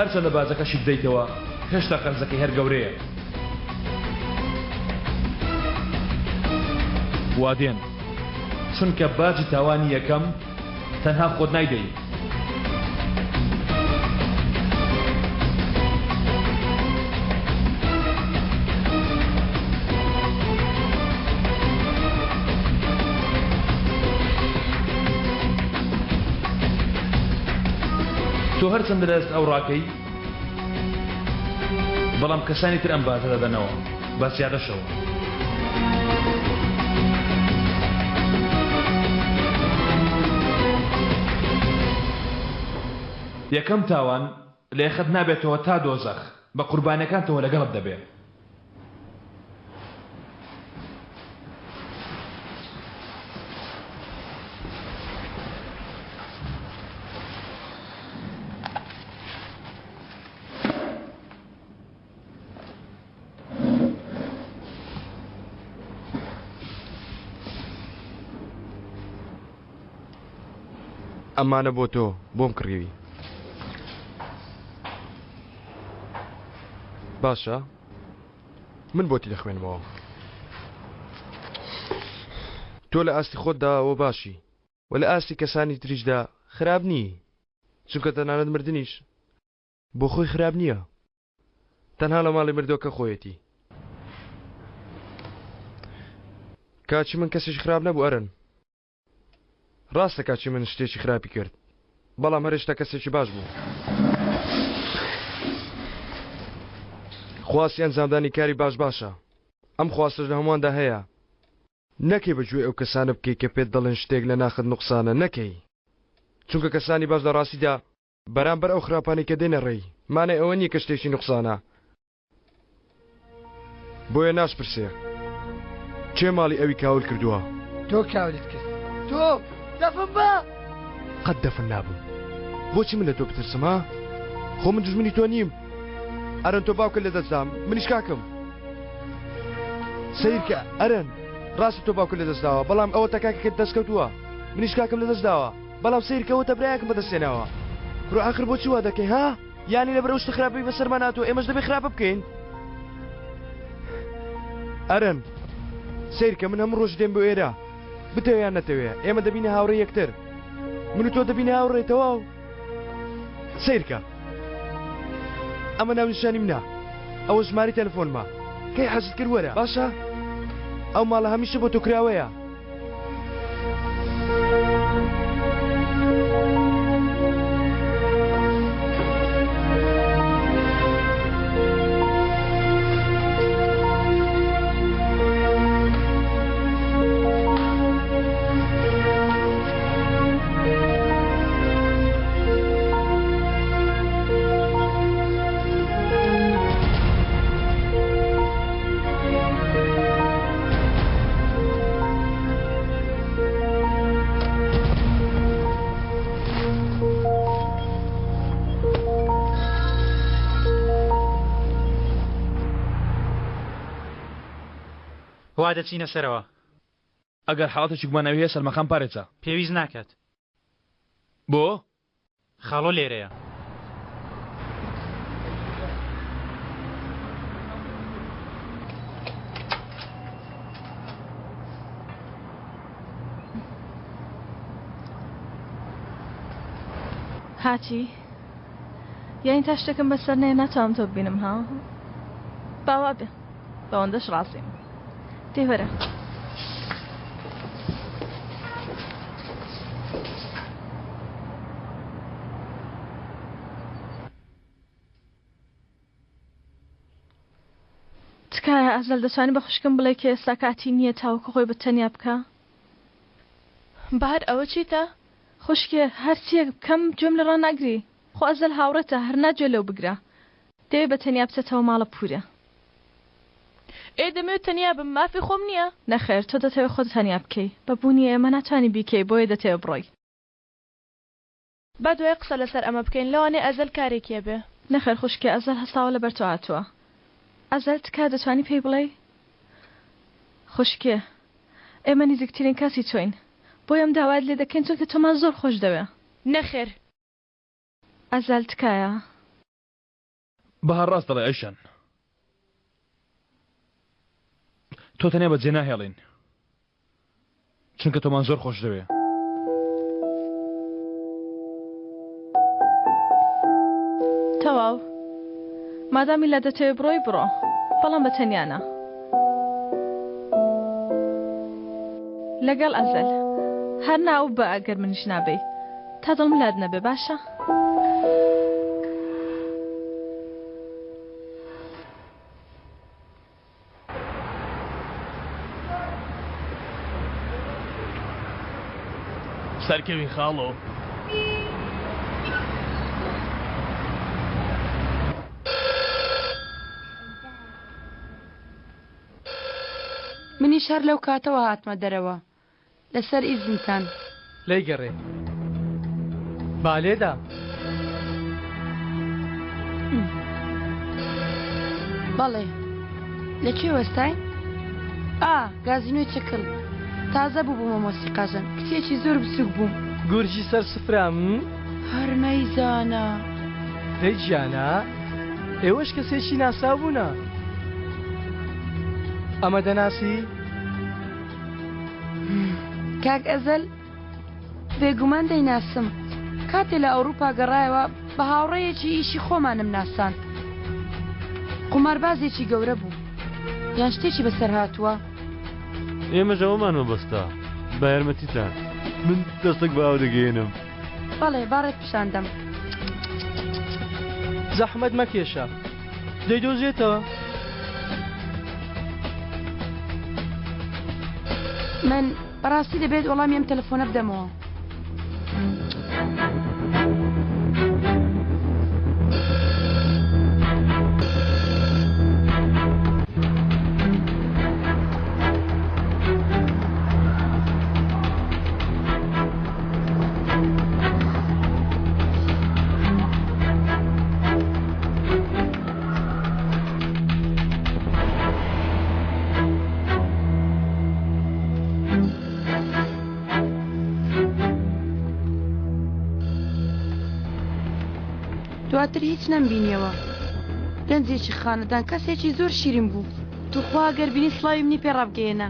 هەرچەندە باجەکەشی بدەیتەوە هێشتا قەرزەکەی هەر گەورەیە. وادێن چونکە باجی تاوانی یەکەم تەنها خۆت نایدەی. تۆ هەرچەندە لە دەست ئەو ڕاکەی بەڵام کەسانی تر ئەم باجە دەدەنەوە بە زیادەشەوە. یەکەم تاوان. لێخت نابێتەوە تا دۆزەخ بە قوربانیەکانتەوە لەگەڵت دەبێ. ئەمانە بۆ تۆ بۆم کڕیوی. باشە من بۆتی دەخوێنمەوە. تۆ لە ئاستی خۆتدا وە باشی و لە ئاستی کەسانی تریشدا خراپ نی چونکە تەنانەت مردنیش بۆ خۆی خراپ نییە تەنها لە ماڵی مردووەکە خۆیەتی. کاچی من کەسێکی خراپ نەبوو ئەرن. ڕاستە کاچی من شتێکی خراپی کرد بەڵام هەرێشتا کەسێکی باش بوو. خواستی ئەنجامدانی کاری باش باشە ئەم خواستەش لە هەموواندا هەیە نەکەی بە گوێی ئەو کەسانە بکەی کە پێت دەڵێن شتێک لە ناخت نوقسانە نەکەی چونکە کەسانی باش لە ڕاستیدا بەرامبەر ئەو خراپانەی کە دێنە ڕێی مانای ئەوە نییە کە شتێکی نوقسانە بۆیە ناشپرسێ کێ ماڵی ئەوی کاول کردووە؟ تۆ کاولت کرد تۆ دەفن بە! قەت دەفن نابم بۆچی من لە تۆ بترسم ها؟ خۆ من دوژمنی تۆ نیم ئەرەن تۆ باوکت لەدەست دام منیش کاکم سەیرکە ئەرەن ڕاستە تۆ باوکت لەدەست داوە بەڵام ئەوە تا کاکەکەت دەست کەوتووە منیش کاکم لەدەست داوە بەڵام سەیرکە ئەوەتە برایەکم بەدەست هێناوە کورە ئاخر بۆچی وا دەکەی ها؟ یانی لەبەر ئەو شتە خراپەی بەسەرمان هاتووە ئێمەش دەبێ خراپە بکەین؟ ئەرەن سەیرکە من هەموو ڕۆژ دێم بۆ ئێرە بتەوێ یان نەتەوێ ئێمە دەبینە هاوڕێ یەکتر من و تۆ دەبینە هاوڕێ تەواو سەیرکە ئەمە ناونیشانی منە ئەوە ژماری تەلەفۆنمە کەی حەزت کرد وەرە باشە ئەو ماڵە هەمیشە بۆ تۆ کراوەیە وا دەچینە سەرەوە. ئەگەر حاڵەتێکی گوماناوی هەیە سەلماخان پارێزە. پێویست ناکات. بۆ؟ خاڵۆ لێرەیە. هاچی یانی تا شتێکم بەسەر نەیە ناتوانم تۆ ببینم ها با وا بێ بەوەندەش ڕازیم دەی وەرە. تکایە ئەزەل دەتوانی بە خوشکم بڵێی کە ئێستا کاتی نییە تاوەکو خۆی بە تەنیا بکا؟ بەهار ئەوە چیتە؟ خوشکێ هەرچیەک بکەم گوێم لێ ڕاناگری خۆ ئەزەل هاوڕێتە هەر نا گوێ لەو بگرە دەوێ بە تەنیا بچێتەوە ماڵە پورە. ئێ دەمەوێت تەنیا بم مافی خۆم نییە؟ نەخێر تۆ دەتەوێ خۆت تەنیا بکەی بە بوونی ئێمە ناتوانی بیکەی بۆیە دەتەوێ بڕۆی. با دوای قسە لەسەر ئەمە بکەین لەوانەیە ئەزەل کارێکی هەبێ. نەخێر خوشکێ ئەزەل هەستاوە لەبەر تۆ هاتووە ئەزەل تکایە دەتوانی پێی بڵێی؟ خوشکێ ئێمە نیزیکترین کەسی تۆین بۆیە ئەم داوایەت لێ دەکەین چونکە تۆمان زۆر خۆش دەوێ. نەخێر. ئەزەل تکایە. بەهار ڕاست دەڵێ ئەیشان تۆ تەنیا بەجێ ناهێڵین چونکە تۆمان زۆر خۆش دەوێ. تەواو مادامی لە دەتەوێ بڕۆی بڕۆ بەڵام بە تەنیا نا لەگەڵ ئەزەل هەر نا و بە ئەگەر منیش نابەی تا دڵم لات نەبێ باشە. سەرکەوی خاڵۆ. منیش هەر لەو کاتەوە هاتمە دەرەوە. لەسەر ئیزنتان. لێی گەڕێ با لێدا. بەڵێ لە کوێ وەستاین؟ ئا گازینۆی چکل تازە بووبوومە مۆسیقاژەن کچێکی زۆر بچووک بووم. گورجی سەر سفرە م؟ هەر مەیزانە. دەی گیانە ئێوەش کەسێکی ناسراو بوونە. ئەمە دەناسی؟ کاک ئەزەل بێگومان دەیناسم کاتێ لە ئەوروپا گەڕایەوە بە هاوڕێیەکی ئیشی خۆمانم ناساند قوماربازێکی گەورە بوو یان شتێکی بەسەر هاتووە؟ ئێمەش ئەوەمان مەبەستە بە یارمەتیتان من دەستێک بە ئاو دەگەیەنم. بەڵێ با ڕێک پیشان دەم. زەحمەت مەکێشە دەیدۆزێتەوە. من بەڕاستی دەبێت وەڵامی ئەم تەلەفۆنە بدەمەوە. دواتر هیچ نەمبینیەوە. گەنجێکی خانەدان کەسێکی زۆر شیرین بوو. توخوا گەر بینی سڵاوی منی پێ ڕابگەیەنە.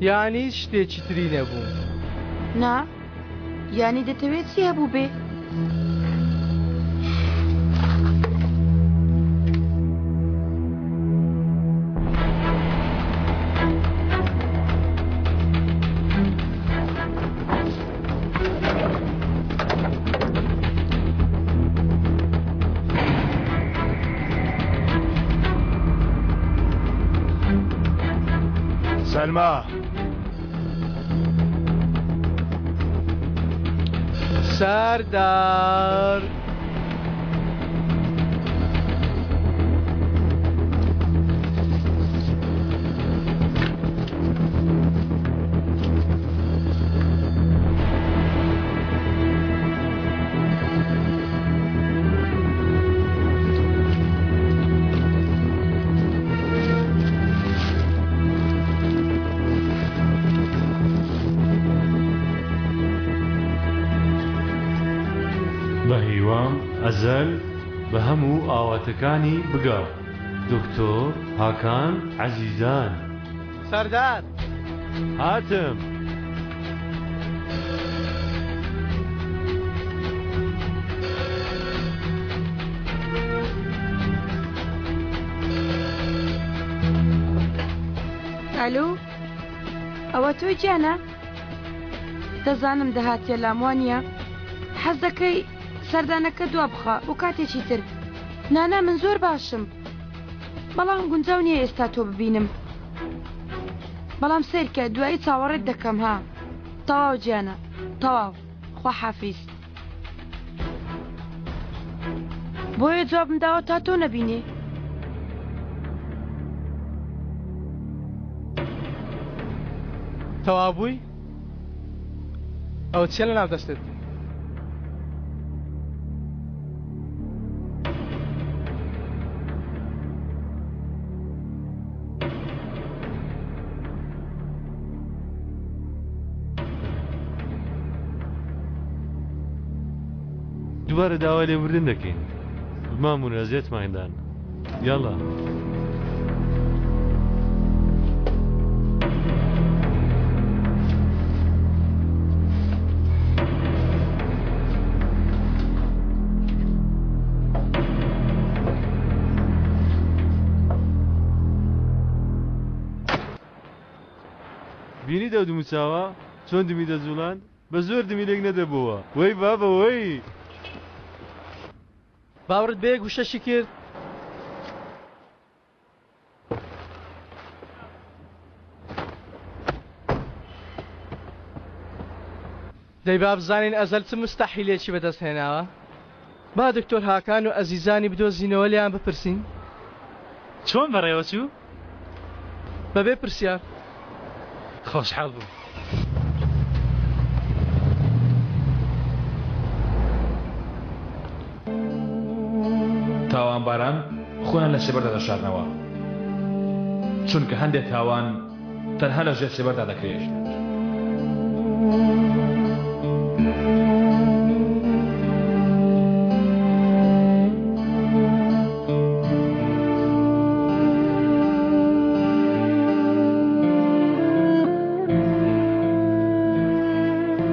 یانی هیچ شتێکی تری نەبوو؟ نا یانی دەتەوێت چی هەبووبێ؟ سەلما. سەردار. بە هیوام ئەزەل بە هەموو ئاواتەکانی بگا دکتۆر هاکان عەزیزان. سەردار. هاتم. ئەلو ئەوە تۆی گیانە؟ دەزانم دەهاتیە لام وانییە؟ حەز دەکەی سەردانەکە دوا بخە بۆ کاتێکی تر. نانا من زۆر باشم. بەڵام گونجاو نییە ئێستا تۆ ببینم. بەڵام سەیرکە دوایی چاوەڕێت دەکەم ها. تەواو گیانە تەواو. خواحافیز. بۆیە جوابم داوە تا تۆ نەبینێ. تەواو بووی؟ ئەوە چیە لەناو دەستت؟ دووبارە داوای لێبوردن دەکەین مامون ئەزیەتمان دان یاڵا. بینیت ئەو دموچاوە چۆن دمی دەجوڵاند بە زۆر دمی لێک نەدەبۆوە وەی بابە وەی. باوەڕت بە یەک وشەشی کرد؟ دەی با بزانین ئەزەل چ موستەحیلێکی بەدەست هێناوە؟ با دکتۆر هاکان و ئەزیزانی بدۆزینەوە لێیان بپرسین. چۆن بەڕێوە چوو؟ بەبێ پرسیار. خۆشحاڵ بووم. تاوانباران خۆیان لە سێبەردا دەشارنەوە، چونکە هەندێک تاوان تەنها لە ژێر سێبەردا دەکرێت.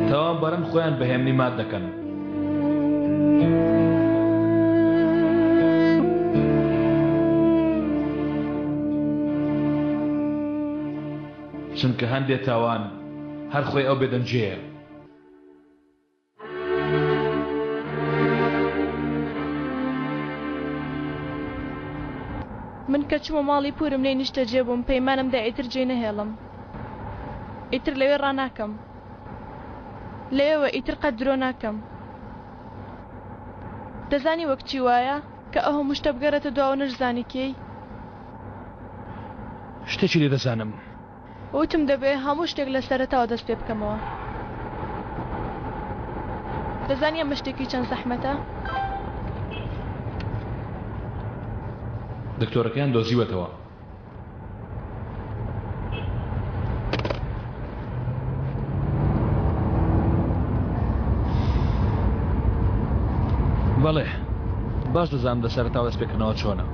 تاوانباران خۆیان بە هێمنی مات دەکەن. چونکە هەندێ تاوان هەر خۆی ئەو بێدەنگیەیە. من کە چوومە ماڵی پوورم لێی نیشتەجێ بووم، پەیمانم دا ئیتر جێی نەهێڵم. ئیتر لەوێ ڕاناکەم. لەوێوە ئیتر قەت درۆ ناکەم. دەزانی وەک چی وایە کە ئەو هەموو شتە بگەڕێتە دواوە نەشزانی کێی؟ شتێکی لێ دەزانم. وتم دەبێ هەموو شتێک لە سەرەتاوە دەست پێ بکەمەوە. دەزانی ئەمە شتێکی چەند زەحمەتە؟ دکتۆرەکەیان دۆزیوەتەوە. بەڵێ باش دەزانم لە سەرەتاوە دەست پێکردنەوە چۆنە.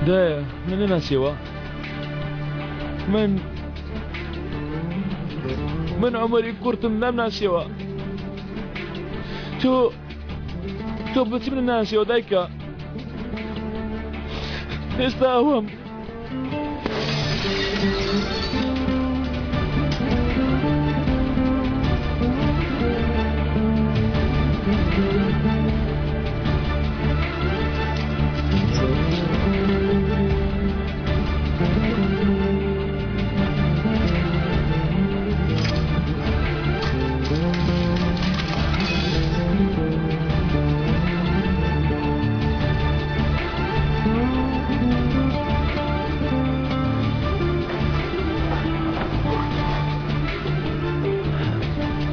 دایە من نەناسیەوە من من عمەری کوڕتم نامناسیەوە تۆ تۆ بچی من ناسیەوە دایکە ئێستا ئەوەم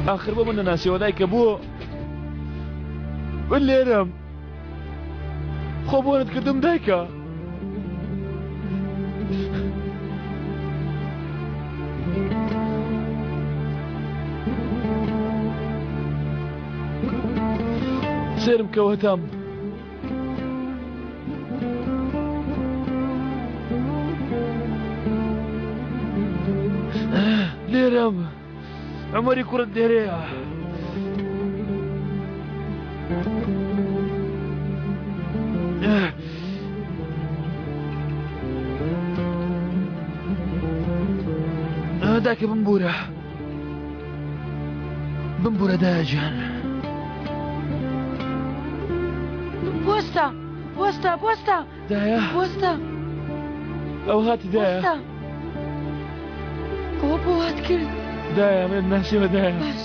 ئاخر بۆ من نەناسیەوە دایکە بۆ من لێرەم خۆ بۆنت کردم دایکە سێرم کەوەتام لێرەم عومەری کوڕت لێرەیە. داکە بمبورە بمبورە دایە گیان. بوەستە بوەستە بوەستە دایە بوەستە ئەو هاتی دایە بوەستە ئەوە بۆ وات کرد دایە من ناسیمە دایە باش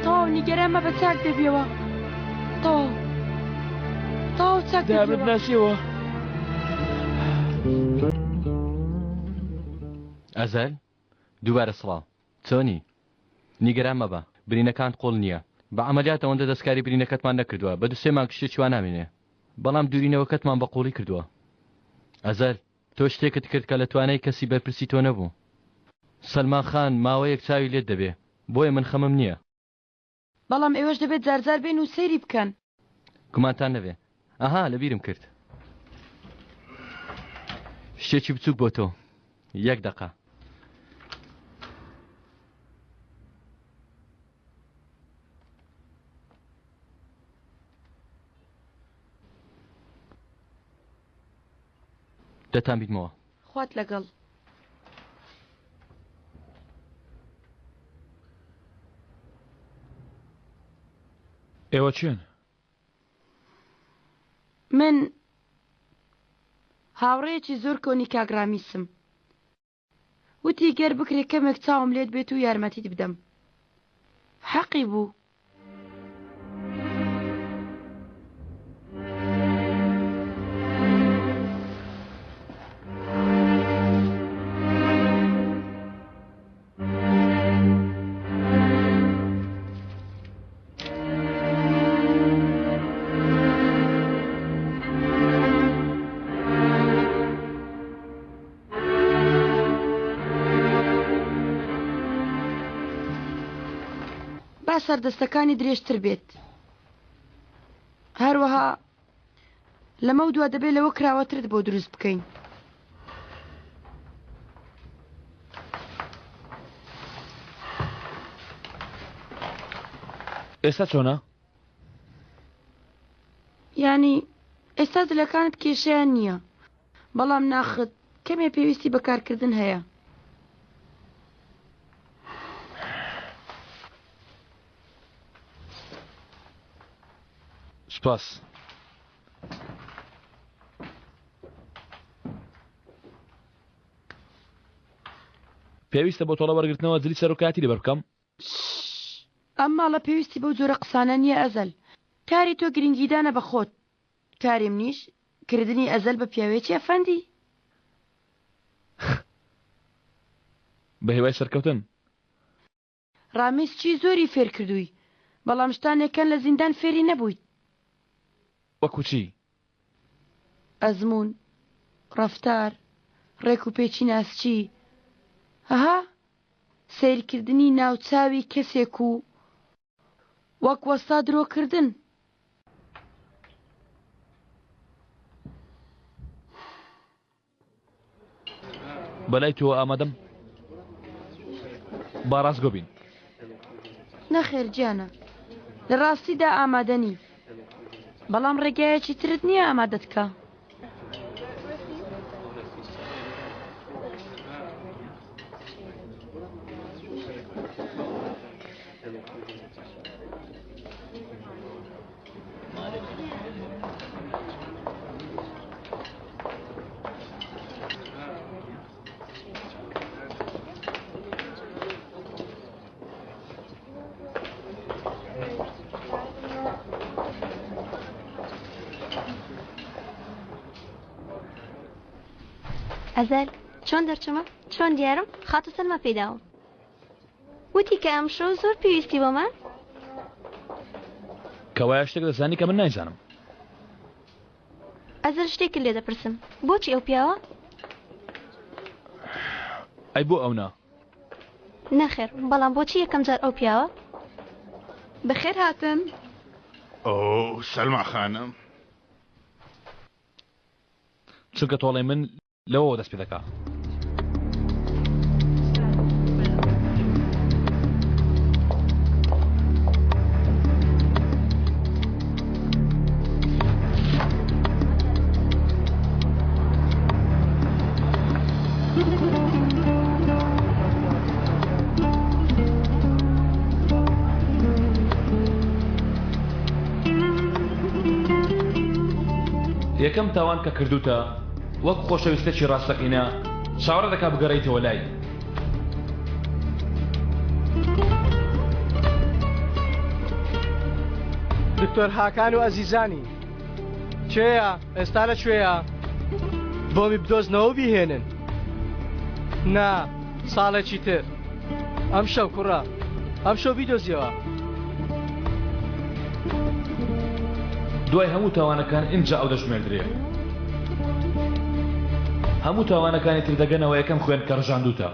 تەواو نیگەران مەبە چاک دەبیەوە تەواو تەواو چاک دایە من دەبیەوە ناسیەوە ئەزەل دووبارە سڵاو چۆنی؟ نیگەران مەبە، برینەکانت قوڵ نییە. بە عەمەلیات ئەوەندە دەستکاری برینەکەتمان نەکردووە، بە دوو سێ مانگ شتێکی وا نامێنێ. بەڵام دوورینەوەکەتمان بە قووڵی کردووە. ئەزەل، تۆ شتێکت کرد کە لە توانای کەسی بەرپرسی تۆ نەبوو. سەلمان خان ماوەیەک چاوی لێت دەبێ. بۆیە من خەمم نییە. بەڵام ئێوەش دەبێت جارجار بێن و سەیری بکەن. گومانتان نەبێ. ئەها لەبیرم کرد. شتێکی بچووک بۆ تۆ. یەک دەقە. دەتان بیتمەوە. خوات لەگەڵ. ئێوە کێن؟ من هاوڕێیەکی زۆر کۆنی کاک ڕامیسم. وتی گەر بکرێ کەمێک چاوم لێت بێت و یارمەتیت بدەم. حەقی بوو. با سەردەستەکانی درێژتر بێت. هەروەها لەمەو دوا دەبێت لەوە کراوەترت بۆ دروست بکەین. ئێستا چۆنە؟ یانی ئێستا جلەکانت کێشەیان نییە بەڵام ناخت کەمێ پێویستی بە کارکردن هەیە. سوپاس. پێویستە بۆ تۆڵە وەرگرتنەوە جلی سەرۆکایەتی لەبەر بکەم؟ ئەم ماڵە پێویستی بەو جۆرە قسانە نییە ئەزەل. کاری تۆ گرنگیدانە بە خۆت. کاری منیش کردنی ئەزەل بە پیاوێکی ئەفەندی. بە هیوای سەرکەوتن. ڕامیس چی زۆری فێر کردووی بەڵام شتانێک کەن لە زیندان فێری نەبوویت. وەکو چی؟ ئەزموون، ڕەفتار، ڕێک و پێکی ناسکی، هەها سەیرکردنی ناوچاوی کەسێک و وەک وەستا درۆکردن. بەلای تۆوە ئامادەم با ڕاستگۆ بین. نەخێر گیانە لە ڕاستیدا ئامادە نی بەڵام ڕێگایەکی ترت نییە ئامادەت کا. ئەزەل چۆن دەرچوومە چۆن دیارم خاتوو سەلما پێی داوم وتی کە ئەمشەو زۆر پێویستی بۆمە. کەوایە شتێک دەزانی کە من نایزانم. ئەزەل شتێکت لێ دەپرسم بۆچی ئەو پیاوە؟ ئەی بۆ ئەو نا؟ نەخێر بەڵام بۆچی یەکەم جار ئەو پیاوە؟ بەخێر هاتن. ئۆ سەلما خانم. چونکە تۆڵەی من لەوەوە دەست پێ دەکا. یەکەم تاوان کە کردوتە وەک خۆشەویستێکی ڕاستەقینە چاوەڕێ دەکا بگەڕێیتەوە لای. دکتۆر هاکان و ئەزیزانی کێیە ئێستا لە کوێیە بۆمی بدۆزنەوە و بیهێنن نا ساڵێکی تر ئەم شەو کوڕە ئەم شەو بیدۆزیەوە. دوای هەموو تاوانەکان ئینجا ئەو دەژمێردرێ. هەموو تاوانەکانی تر دەگەنەوە یەکەم خوێن کە ڕژاندووتە.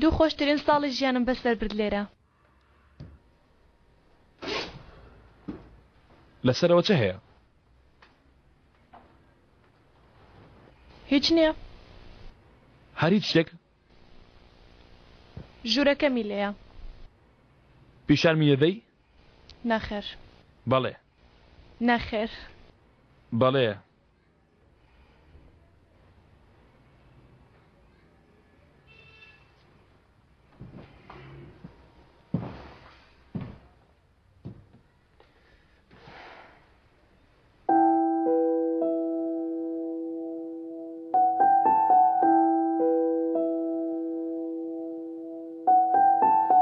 دوو خۆشترین ساڵی ژیانم بەسەر برد لێرە. لەسەرەوە چ هەیە؟ هیچ نییە. هەر هیچ شتێک؟ ژوورەکەمی لێیە. پیشانمی دەدەی؟ نەخێر. بەڵێ. نەخێر. بەڵێ.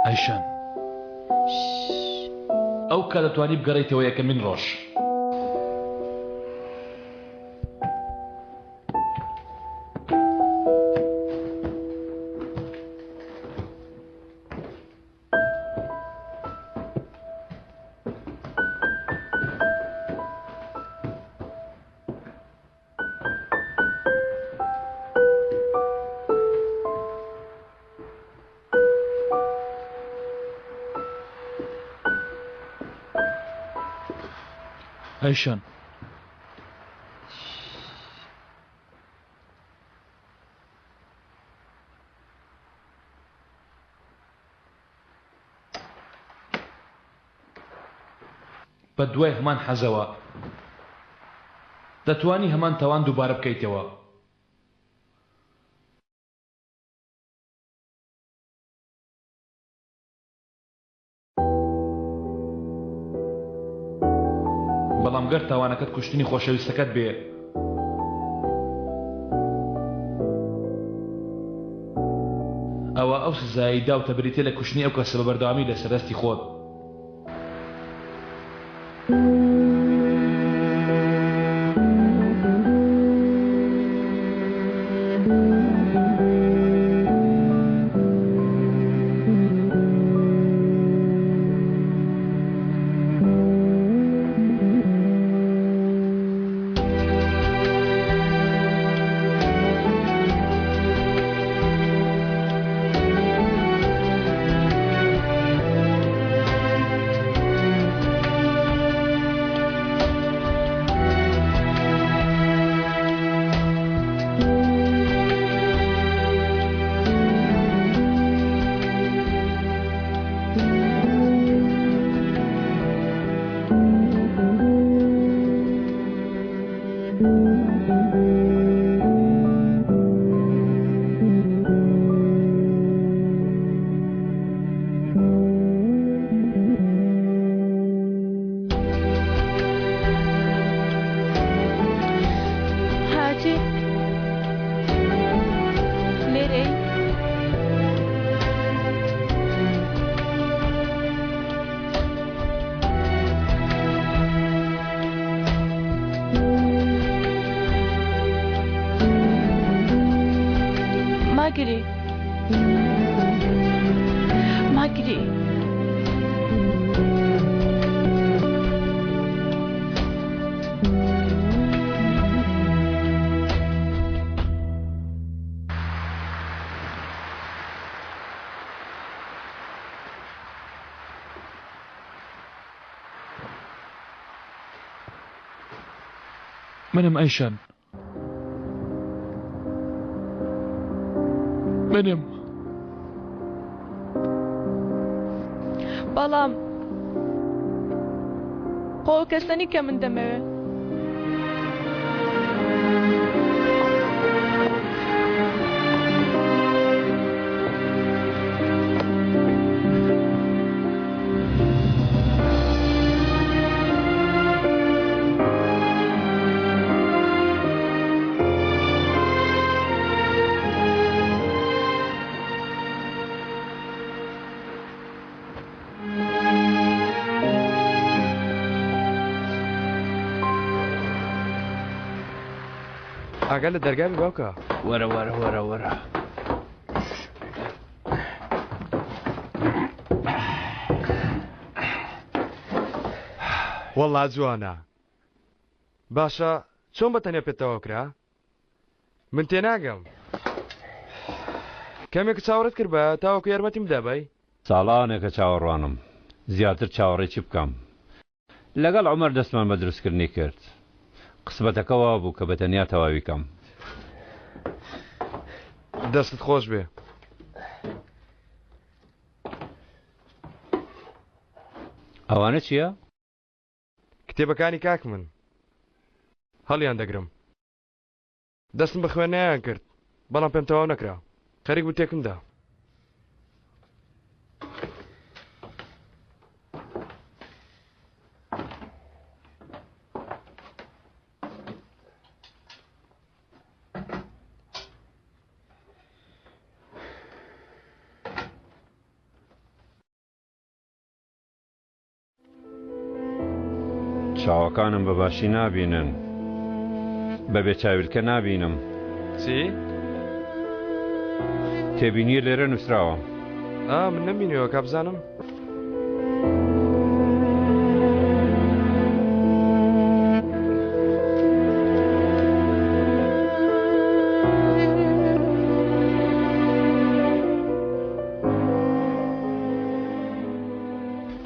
ئایشان ئەو کات دەتوانی بگەڕێیتەوە یەکەمین ڕۆژ. ئەیشان بە دوای هەمان حەزەوە دەتوانی هەمان تاوان دووبارە بکەیتەوە. بەڵام گەر تاوانەکەت کوشتنی خۆشەویستەکەت بێ، ئەوا ئەو سزایەی داوتە بریتیە لە کوشتنی ئەو کەسە بە بەردەوامی لەسەر دەستی خۆت. هاتی لێرەی ماگری ماگری منم ئەیشان منم بەڵام خۆ کەسەنی کە من دەمەوێ. ئاگا لە دەرگا بێ باوکە. وەرە وەرە وەرە وەرە. وەڵا جوانە. باشە چۆن بە تەنیا پێت تەواو کرا؟ من تێناگەم. کەمێک چاوەڕێت کردبایە تاوەکو یارمەتیم بدابای. ساڵانێکە چاوەڕوانم، زیاتر چاوەڕێی چی بکەم؟ لەگەڵ عومەر دەستمان بە دروستکردنی کرد. قسمەتەکە وا بوو کە بە تەنیا تەواوی کەم. دەستت خۆش بێ. ئەوانە چییە؟ کتێبەکانی کاکمن. هەڵیان دەگرم. دەستم بە خوێندنەوەیان کرد، بەڵام پێم تەواو نەکرا. خەریک بوو تێکم دا. چاوەکانم بە باشی نابینن. بە بێ چاویلکە نابینم. چی؟ تێبینییە لێرە نووسراوە. ئا من نەمبینیوە کا بزانم.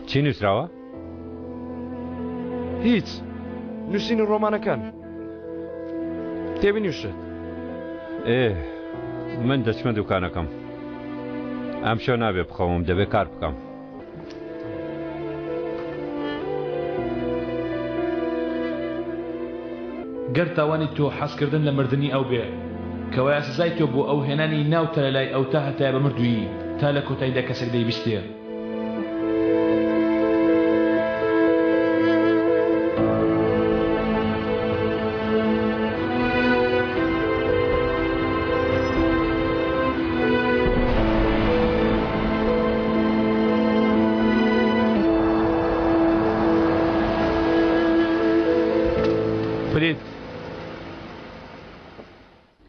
چی نووسراوە؟ هیچ نووسینی ڕۆمانەکان تێبینی شت ئێ من دەچمە دوکانەکەم ئەم شەو نابێ بخەوم دەبێ کار بکەم. گەر تاوانی تۆ حەزکردن لە مردنی ئەو بێ، کەوایە سزای تۆ بۆ ئەو هێنانی ناوتە لە لای ئەو تا هەتایە بە مردوویی، تا لە کۆتاییدا کەسێک دەیبیستێ. فرید.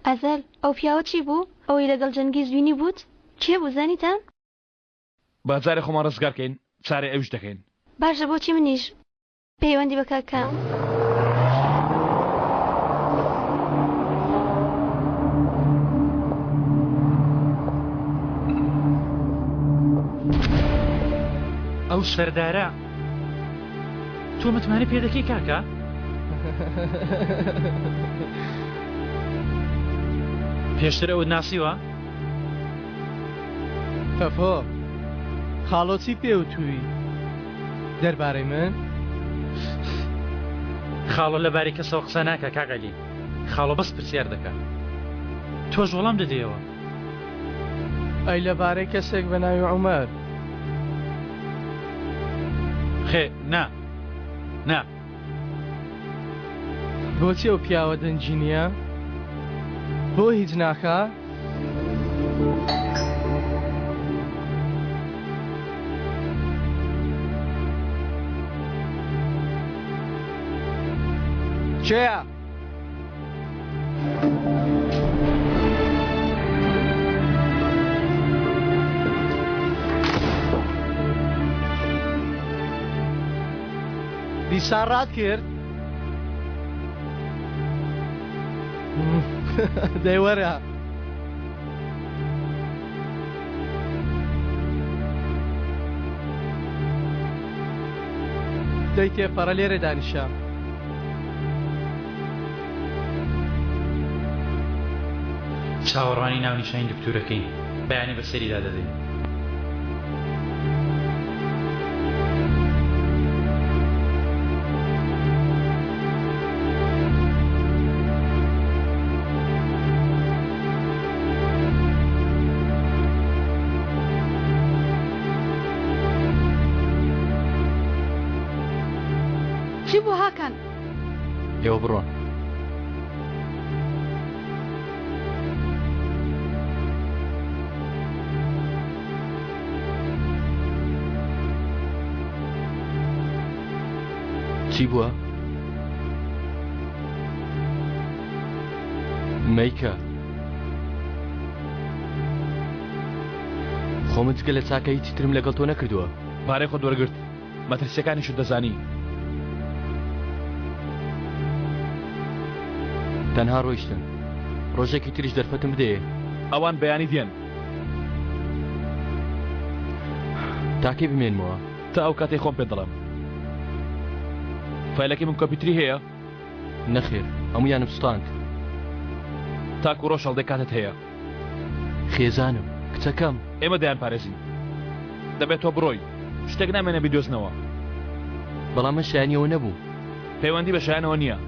ئەزەل، ئەو پیاوە چی بوو؟ ئەوەی لەگەڵ جەنگیز بینیبووت؟ کێ بوو زانیتان؟ با جارێ خۆمان ڕزگار کەین چارەی ئەویش دەکەین. باشە بۆچی منیش پەیوەندی بە کاکە. ئەو سەردارە تۆ متمانە پێ دەکەی کاکە؟ پێشتر ئەوت ناسیوە؟ تەفۆ خاڵۆ چی پێ وتووی دەربارەی من؟ خاڵۆ لەبارەی کەسەوە قسە ناکا کاک عەلی خاڵۆ بەس پرسیار دەکا تۆش وەڵام دەدەیەوە. ئەی لەبارەی کەسێک بە ناوی عومەر؟ خێ نا نا. بۆچی ئەو پیاوە دەنگی نییە؟ بۆ هیچ ناکا؟ کێیە؟ دیسان ڕات کرد؟ دەی وەرە. دەی تێپەڕە لێرە دانیشە. چاوەڕوانی ناونیشانی دکتورەکەین بەیانی بەسەریدا دەدەین. چی بوو هاکان؟ ئێوە بڕۆن. چی بووە؟ مەیکە خۆ من جگە لە چاکە هیچی ترم لەگەڵ تۆ نەکردووە. پارەی خۆت وەرگرت مەترسیەکانیشت دەزانی. تەنها ڕۆیشتن. ڕۆژێکی تریش دەرفەتم بدەیێ. ئەوان بەیانی دێن. تاکەی بمێنمەوە؟ تا ئەو کاتەی خۆم پێت دەڵێم. فایلەکەی من کۆمپیوتری هەیە؟ نەخێر، هەموویانم سوتاند. تاکو ڕۆژ هەڵدێ کاتت هەیە. خێزانم، کچەکەم. ئێمە دەیانپارێزین. دەبێت تۆ بڕۆی. شتێک نامێنێ بیدۆزنەوە. بەڵام من شایەنی ئەوە نەبووم. پەیوەندی بە شایەنەوە نییە.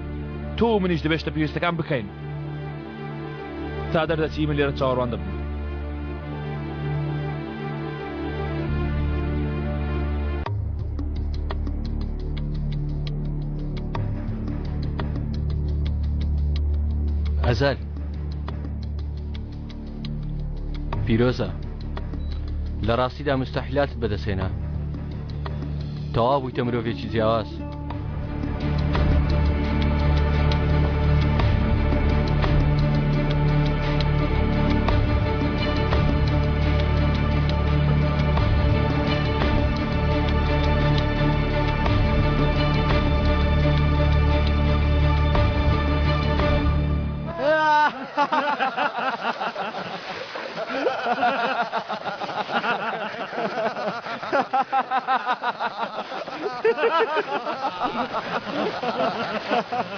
تۆ و منیش دەبێت شتە پێویستەکان بکەین. تا دەردەچی من لێرە چاوەڕوان دەبم. ئەزەل پیرۆزە لە ڕاستیدا مستەحیلاتت بەدەستهێنا تەواو بوویتە مرۆڤێکی جیاواز.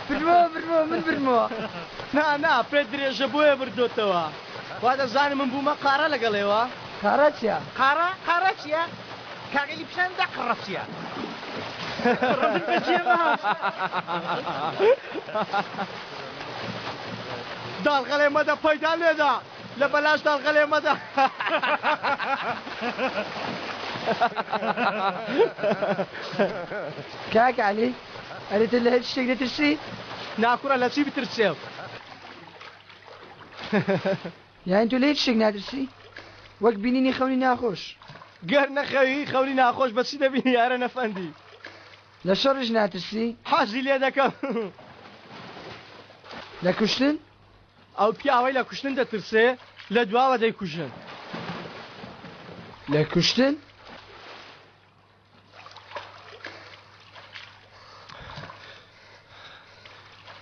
بردمەوە بردمەوە من بردمەوە نا نا پێت درێژە بۆیە بردۆتەوە وا دەزانم من بوومە قارە لەگەڵ ئێوە قارە چیە؟ قارە قارە چیە؟ کاک عەلی پیشان دا قڕە چیە؟ قڕە من بەجێ مام داڵغە لێ مەدە پەیدا لێدا لە بەلاش داڵغە لێ مەدە. کاک عەلی ئەرێ تۆ لە هیچ شتێک دەترسی؟ نا کوڕە لە چی بترسێم؟ یانی تۆ لە هیچ شتێک ناترسی؟ وەک بینینی خەونی ناخۆش. گەر نەخەوی خەونی ناخۆش بە چی دەبینی یارە نەفەندی؟ لە شەڕیش ناترسی؟ حەزی لێ دەکەم. لە کوشتن؟ ئەو پیاوەی لە کوشتن دەترسێ لە دواوە دەیکوژن. لە کوشتن؟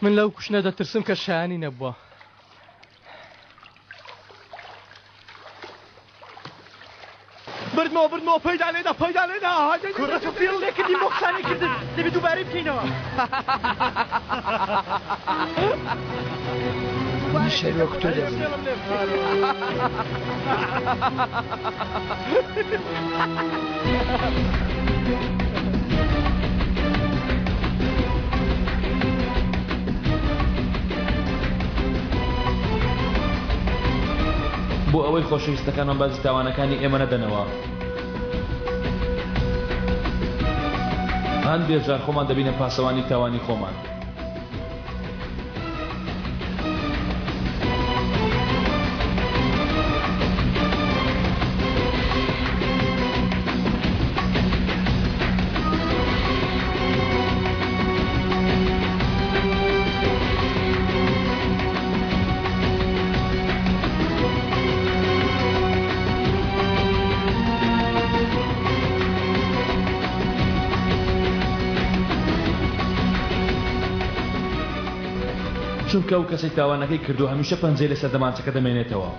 من لەو کوشتنە دەترسم کە شایانی نەبووە. بردمەوە بردمەوە پەیدا لێدا پەیدا لێدا کوڕە تۆ فێڵ لێکردین بۆ قسانی کردن دەبێت دووبارەی بکەینەوە. منیش هەر وەک تۆ دەبم. بۆ ئەوەی خۆشەویستەکانمان باجی تاوانەکانی ئێمە نەدەنەوە. هەندێ جار خۆمان دەبینە پاسەوانی تاوانی خۆمان. چونکە ئەو کەسەی تاوانەکەی کردووە هەمیشە پەنجەی لەسەر دەمانچەکە دەمێنێتەوە.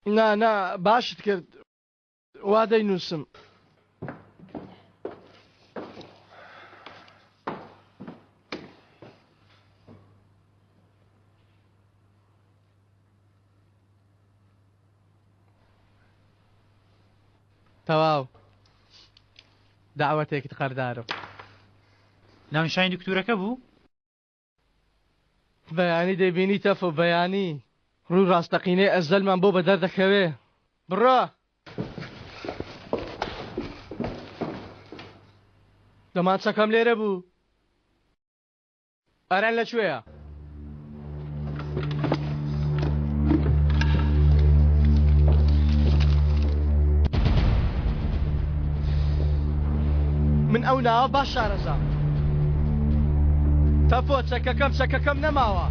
نا نا باشت کرد وا دەینووسم. تەواو داوەتێکت قەردارم. ناونیشانی دکتورەکە بوو؟ بەیانی دەیبینی تەفۆ بەیانی ڕووی ڕاستەقینەی ئەزەلمان بۆ بەدەر دەکەوێ بڕۆ. دەمانچەکەم لێرە بوو. ئاران لەکوێیە؟ من ئەو ناوە باش شارەزام. تەفۆ چەکەکەم چەکەکەم نەماوە.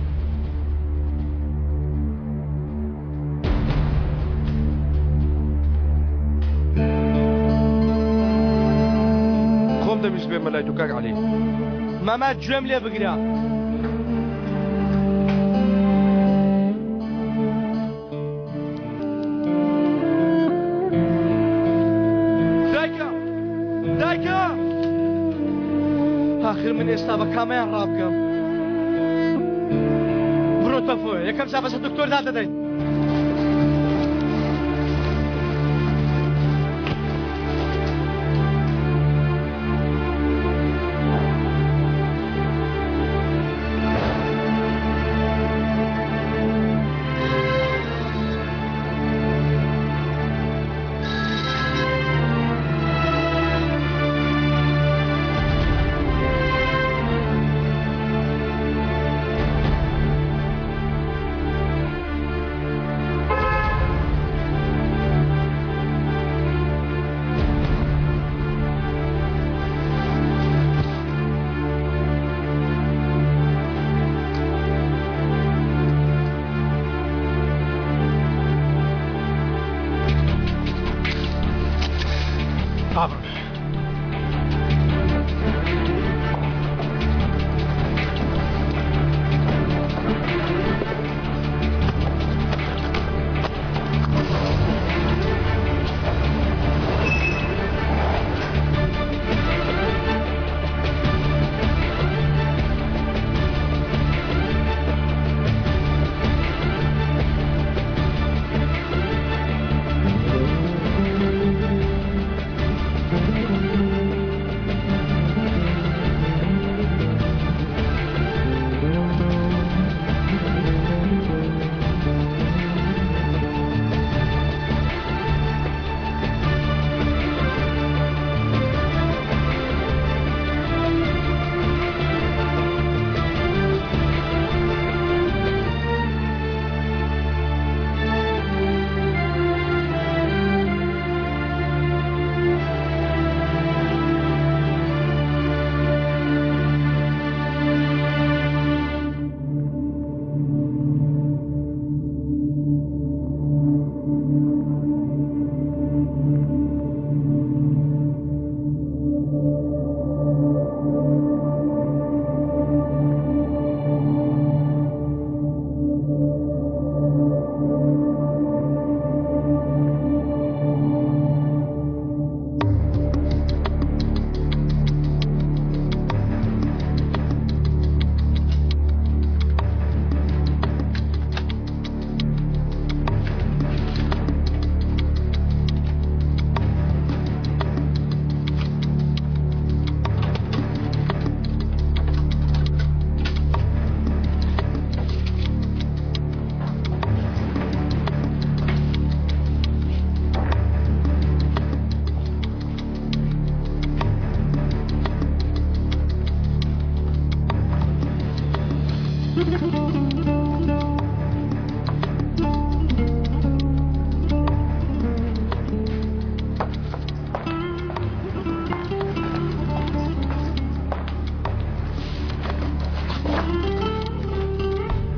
خۆم دەویست بێمە لای تۆ کاک عەلی. مەمە گوێم لێ بگرە. دایکە دایکە ئاخر من ئێستا بە کامیان ڕابکەم بڕۆ تەفۆ یەکەم جا بەسە دکتۆر دادەدەین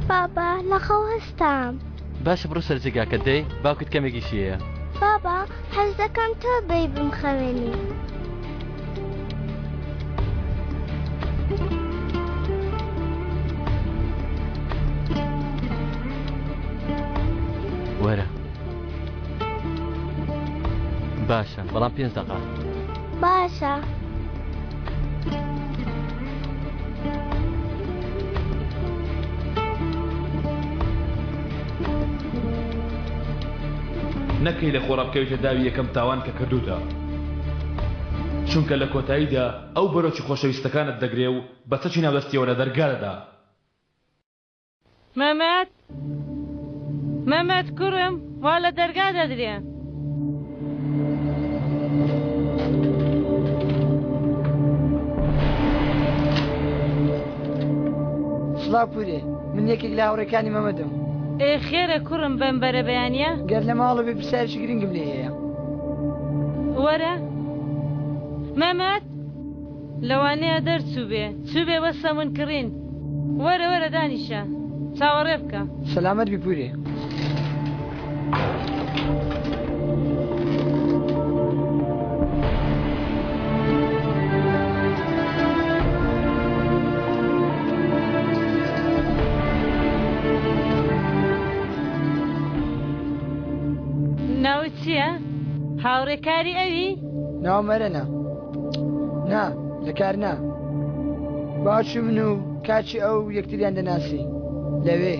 بابا لە خەو هەستام. باشە بڕۆ سەر جێگاکەت دەی باوکت کەمێک ئیشی هەیە. بابا حەز دەکەم تۆ بێی بمخەوێنی. وەرە. باشە بەڵام پێنج دەقە. باشە. نەکەی لە خۆڕا بکەویتە داوی یەکەم تاوان کە کردووتە چونکە لە کۆتاییدا ئەو بەرۆکی خۆشەویستەکانت دەگرێ و بە چەکی ناو دەستیەوە لە دەرگا دەدا. مەمەد مەمەد کوڕم وا لە دەرگا دەدرێ. سڵاو پورێ من یەکێک لە هاوڕێکانی مەمەدم. ئێ خێرە کوڕم بەم بەرە بەیانە؟ گەر لە ماڵە بێ پرسیارێکی گرنگم لێ هەیە. وەرە مەمەد لەوانەیە دەرچووبێ چووبێ بۆ سەمون کڕین وەرە وەرە دانیشە چاوەڕێ بکە. سەلامەت بی پورێ. ناوت چییە؟ هاوڕێکاری ئەوی؟ ناوم ئەرەنە. نا لە کار نا باوکی من و کاکی ئەو یەکتریان دەناسی لەوێ.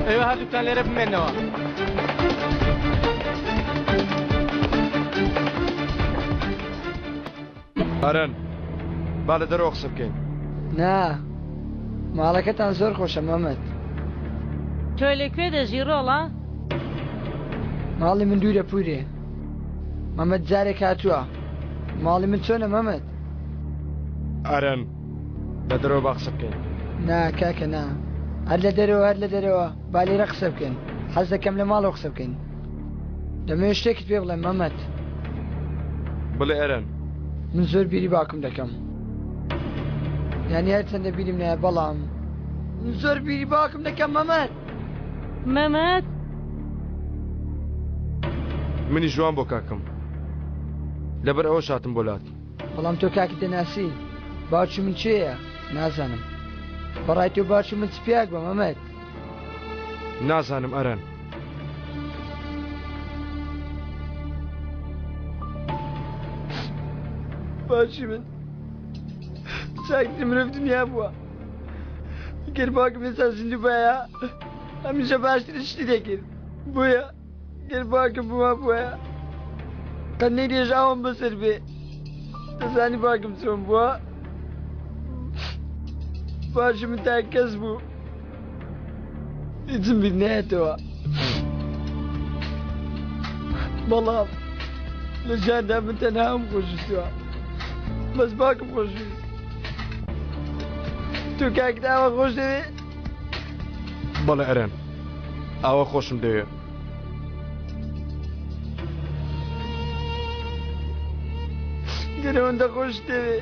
ئێوە هەردووکتان لێرە بمێنەوە. ئاران با لە دەرەوە قسە بکەین. نا ماڵەکەتان زۆر خۆشە مەمەد. تۆ لە کوێ دەژی ڕۆڵە؟ ماڵی من دوورە پورێ. مەمەد جارێک هاتووە. ماڵی من چۆنە مەمەد؟ ئاران لە دەرەوە با قسە بکەین. نا کاکە نا هەر لە دەرەوە هەر لە دەرەوە با لێرە قسە بکەین حەز دەکەم لە ماڵەوە قسە بکەین. دەمەوێت شتێکت پێ بڵێم مەمەد. بڵێ ئەرەن. من زۆر بیری باوکم دەکەم. یانی هەرچەندە بیرم نایە بەڵام من زۆر بیری باوکم دەکەم مەمەد. مەمەد. منیش وام بۆ کاکم. لەبەر ئەوەش هاتم بۆ لات. بەڵام تۆ کاکت دەناسی. باوکی من کێیە؟ نازانم. بەڕای تۆ باوکی من چ پیاک بە مەمەد؟ نازانم ئەرەن. باوکی من چاکترین مرۆڤ دنیا بووە گەر باوکم ئێستا زیندوو بایە هەمیشە باشترین شتی دەکرد بۆیە گەر باوکم بووە بووە قەت نەیدێژاوم بەسەر بێ دەزانی باوکم چۆن بووە باوکی من تاک کەس بوو هیچم بیر نایەتەوە بەڵام لە ژیاندا من تەنها ئەوم خۆشویستووە بەس باوکم خۆشویست تۆ کاکت ئاوا خۆش دەوێ؟ بەڵێ ئەرێن ئاوا خۆشم دەوێ. گەر ئەوەندە خۆشت دەوێ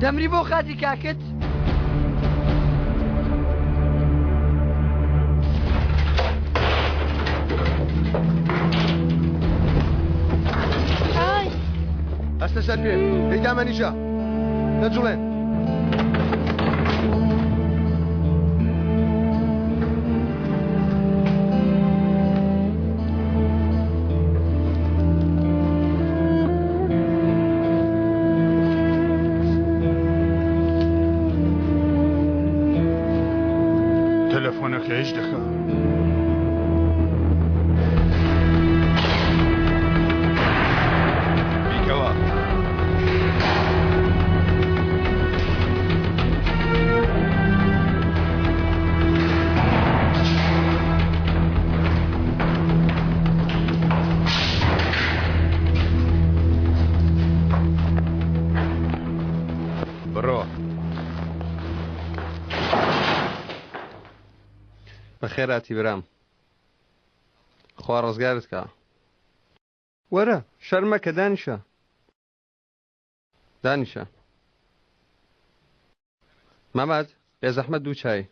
دەمری بۆ خاتی کاکت؟ هەستە سەر پێ دەی دامەنیشە نەجوڵێن. تەلەفۆنەکە ئیش دەکا. بیکەوە. بەخێراتی برام. خوا ڕزگارت کا. وەرە شەرم مەکە دانیشە. دانیشە. ماماد بێزەحمەت دوو چای.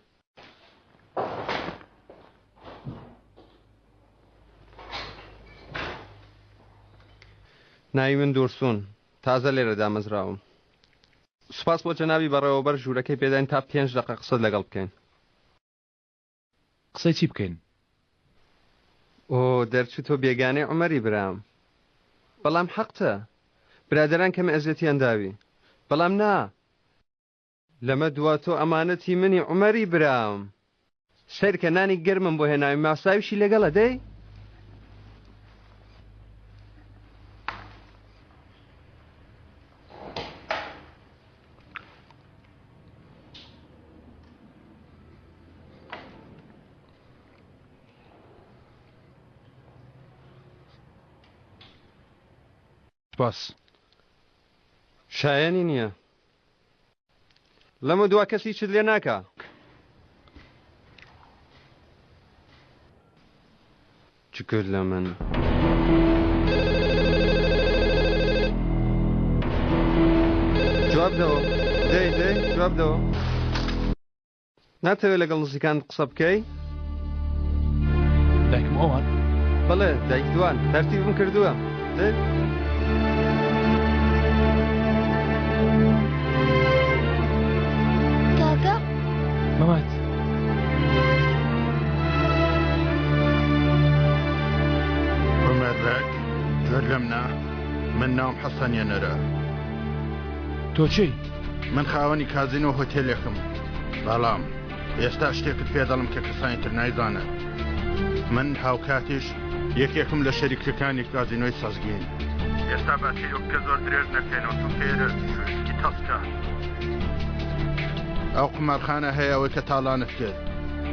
ناوی من دورسون تازە لێرە دامەزراوم. سوپاس بۆ جەنابی بەڕێوەبەر ژوورەکەی پێداین تا پێنج دەقە قسەت لەگەڵ بکەین. قسەی چی بکەین؟ ئۆ دەرچوو تۆ بێگانەی عومەری برام بەڵام حەقتە برادەران کەمێ ئەزیەتیان داوی بەڵام نا لەمە دوا تۆ ئەمانەتی منی عومەری برام سەیرکە نانی گەرمم بۆ هێناوی ماساویشی لەگەڵە دەی. سپاس. شایەنی نییە. لەمە دوا کەس هیچت لێ ناکا. چ کرد لە من. جواب دەوە دەی دەی جواب دەوە. ناتەوێت لەگەڵ نزیکانت قسە بکەی؟ دایکم ئەوان؟ بەڵێ دایک دوان تەرتیبم کردووە دەی. کاکە مەمات عومەر بەگ گوێت لەم نا من ناوم حەسەن یەنەرە. تۆ کێی؟ من خاوەنی کازینۆ هۆتێلێکم بەڵام ئێستا شتێکت پێ دەڵم کە کەسانی تر نایزانن من هاوکاتیش یەکێکم لە شەریکەکانی کازینۆی سەزگین ئێستا با چیرۆکەکە زۆر درێژ نەکەینەوە چونکە ئێرە شوێنێکی تەسکە ئەو قومارخانە هەیە ئەوەی کە تاڵانت کرد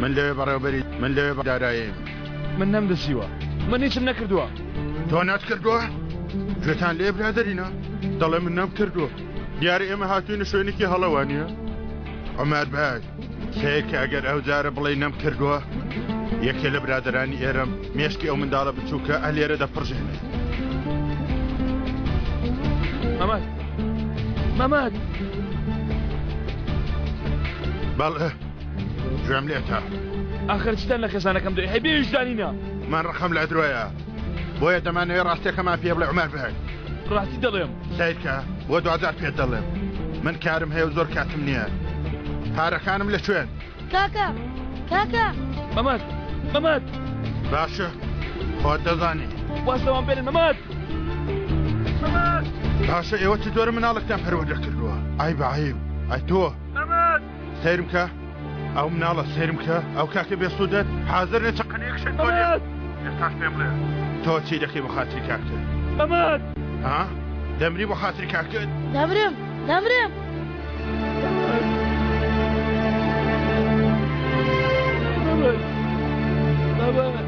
من لەوێ بەڕێوبەری من لەوێ داراییم من نەمدزیوە من هیچم نەکردووە تۆ نەتکردووە؟ گوێتان لێ برادەرینە دەڵێ من نەمکردووە دیارە ئێمە هاتوینە شوێنێکی هەڵە وانە عمر بەگ سەیرکە ئەگەر ئەو جارە بڵێ نەم کردووە یەکێ لە برادرانی ئێرەم مێشکی ئەو منداڵە بچووکە ئە لێرە دەپڕژێنێ مەمەد مەمەد بەڵێ گوێم لێتە ئاخر چتان لە خێزانەکەم دەوێ هەی بێ ویژدانینە من ڕقم لە درۆیە بۆیە دەمانەوێ ڕاستیەکەمان پێ بڵێ عومەر بەگ. ڕاستی دەڵێم. سەیرکە بۆ دواجار پێت دەڵێم من کارم هەیە و زۆر کاتم نییە پارەکانم لە کوێن؟ کاکە کاکە مەمەد مەمەد باشە خۆت دەزانی واز لەوان بێنن مەمەد مەمەد باشە ئێوە چ جۆرە مناڵێکتان پەروەردە کردووە عەیبە عەیب ئەی تۆ مەمەد سەیرم کە ئەو مناڵە سەیرم کە ئەو کاکە بێسوودەت حازر نیە چەقەنەیەک شت بۆ لێ ئێستاش پێم بڵێ تۆ چی دەکەی بۆ خاتری کاکت ئەمەد ها دەمری بۆ خاتری کاکت دەمرم دەمرم مەمەد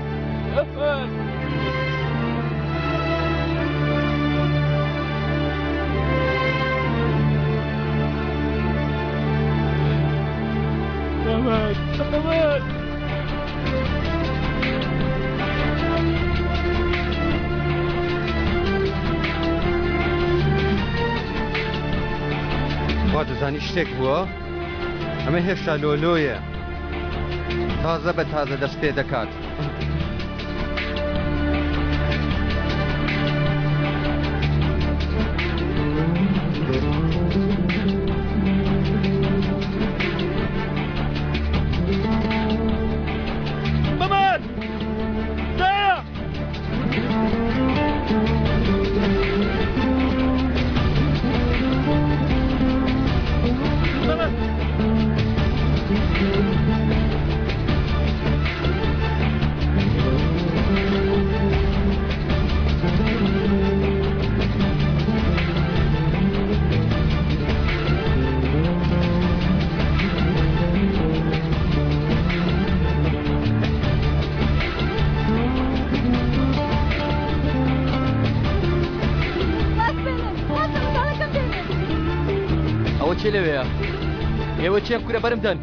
مەمەد مەمەد وا دەزانی شتێک بووە ئەمە هێشتا لۆلۆیە تازە بە تازە دەست پێ دەکات. ئەوە چێ لەوەیە؟ ئێوە چێن کورە بەرم دەن.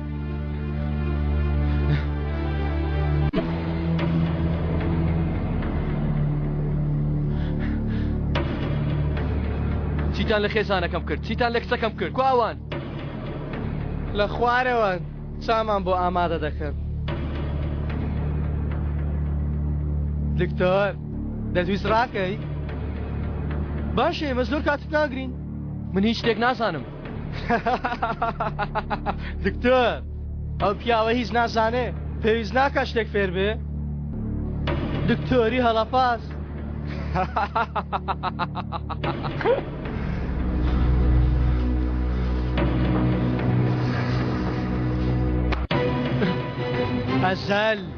چیتان لە خێزانەکەم کرد؟ چیتان لە کچەکەم کرد؟ کوا ئەوان؟ لە خوارەوەن چامان بۆ ئامادە دەکەن. دکتۆر دەتویست ڕاکەی؟ باشە ئێمە زۆر کاتت ناگرین. من هیچ شتێک نازانم. دکتۆر ئەو پیاوە هیچ نازانێ پێویست ناکا شتێک فێر بێ دکتۆری هەڵەپاس. ئەزەل.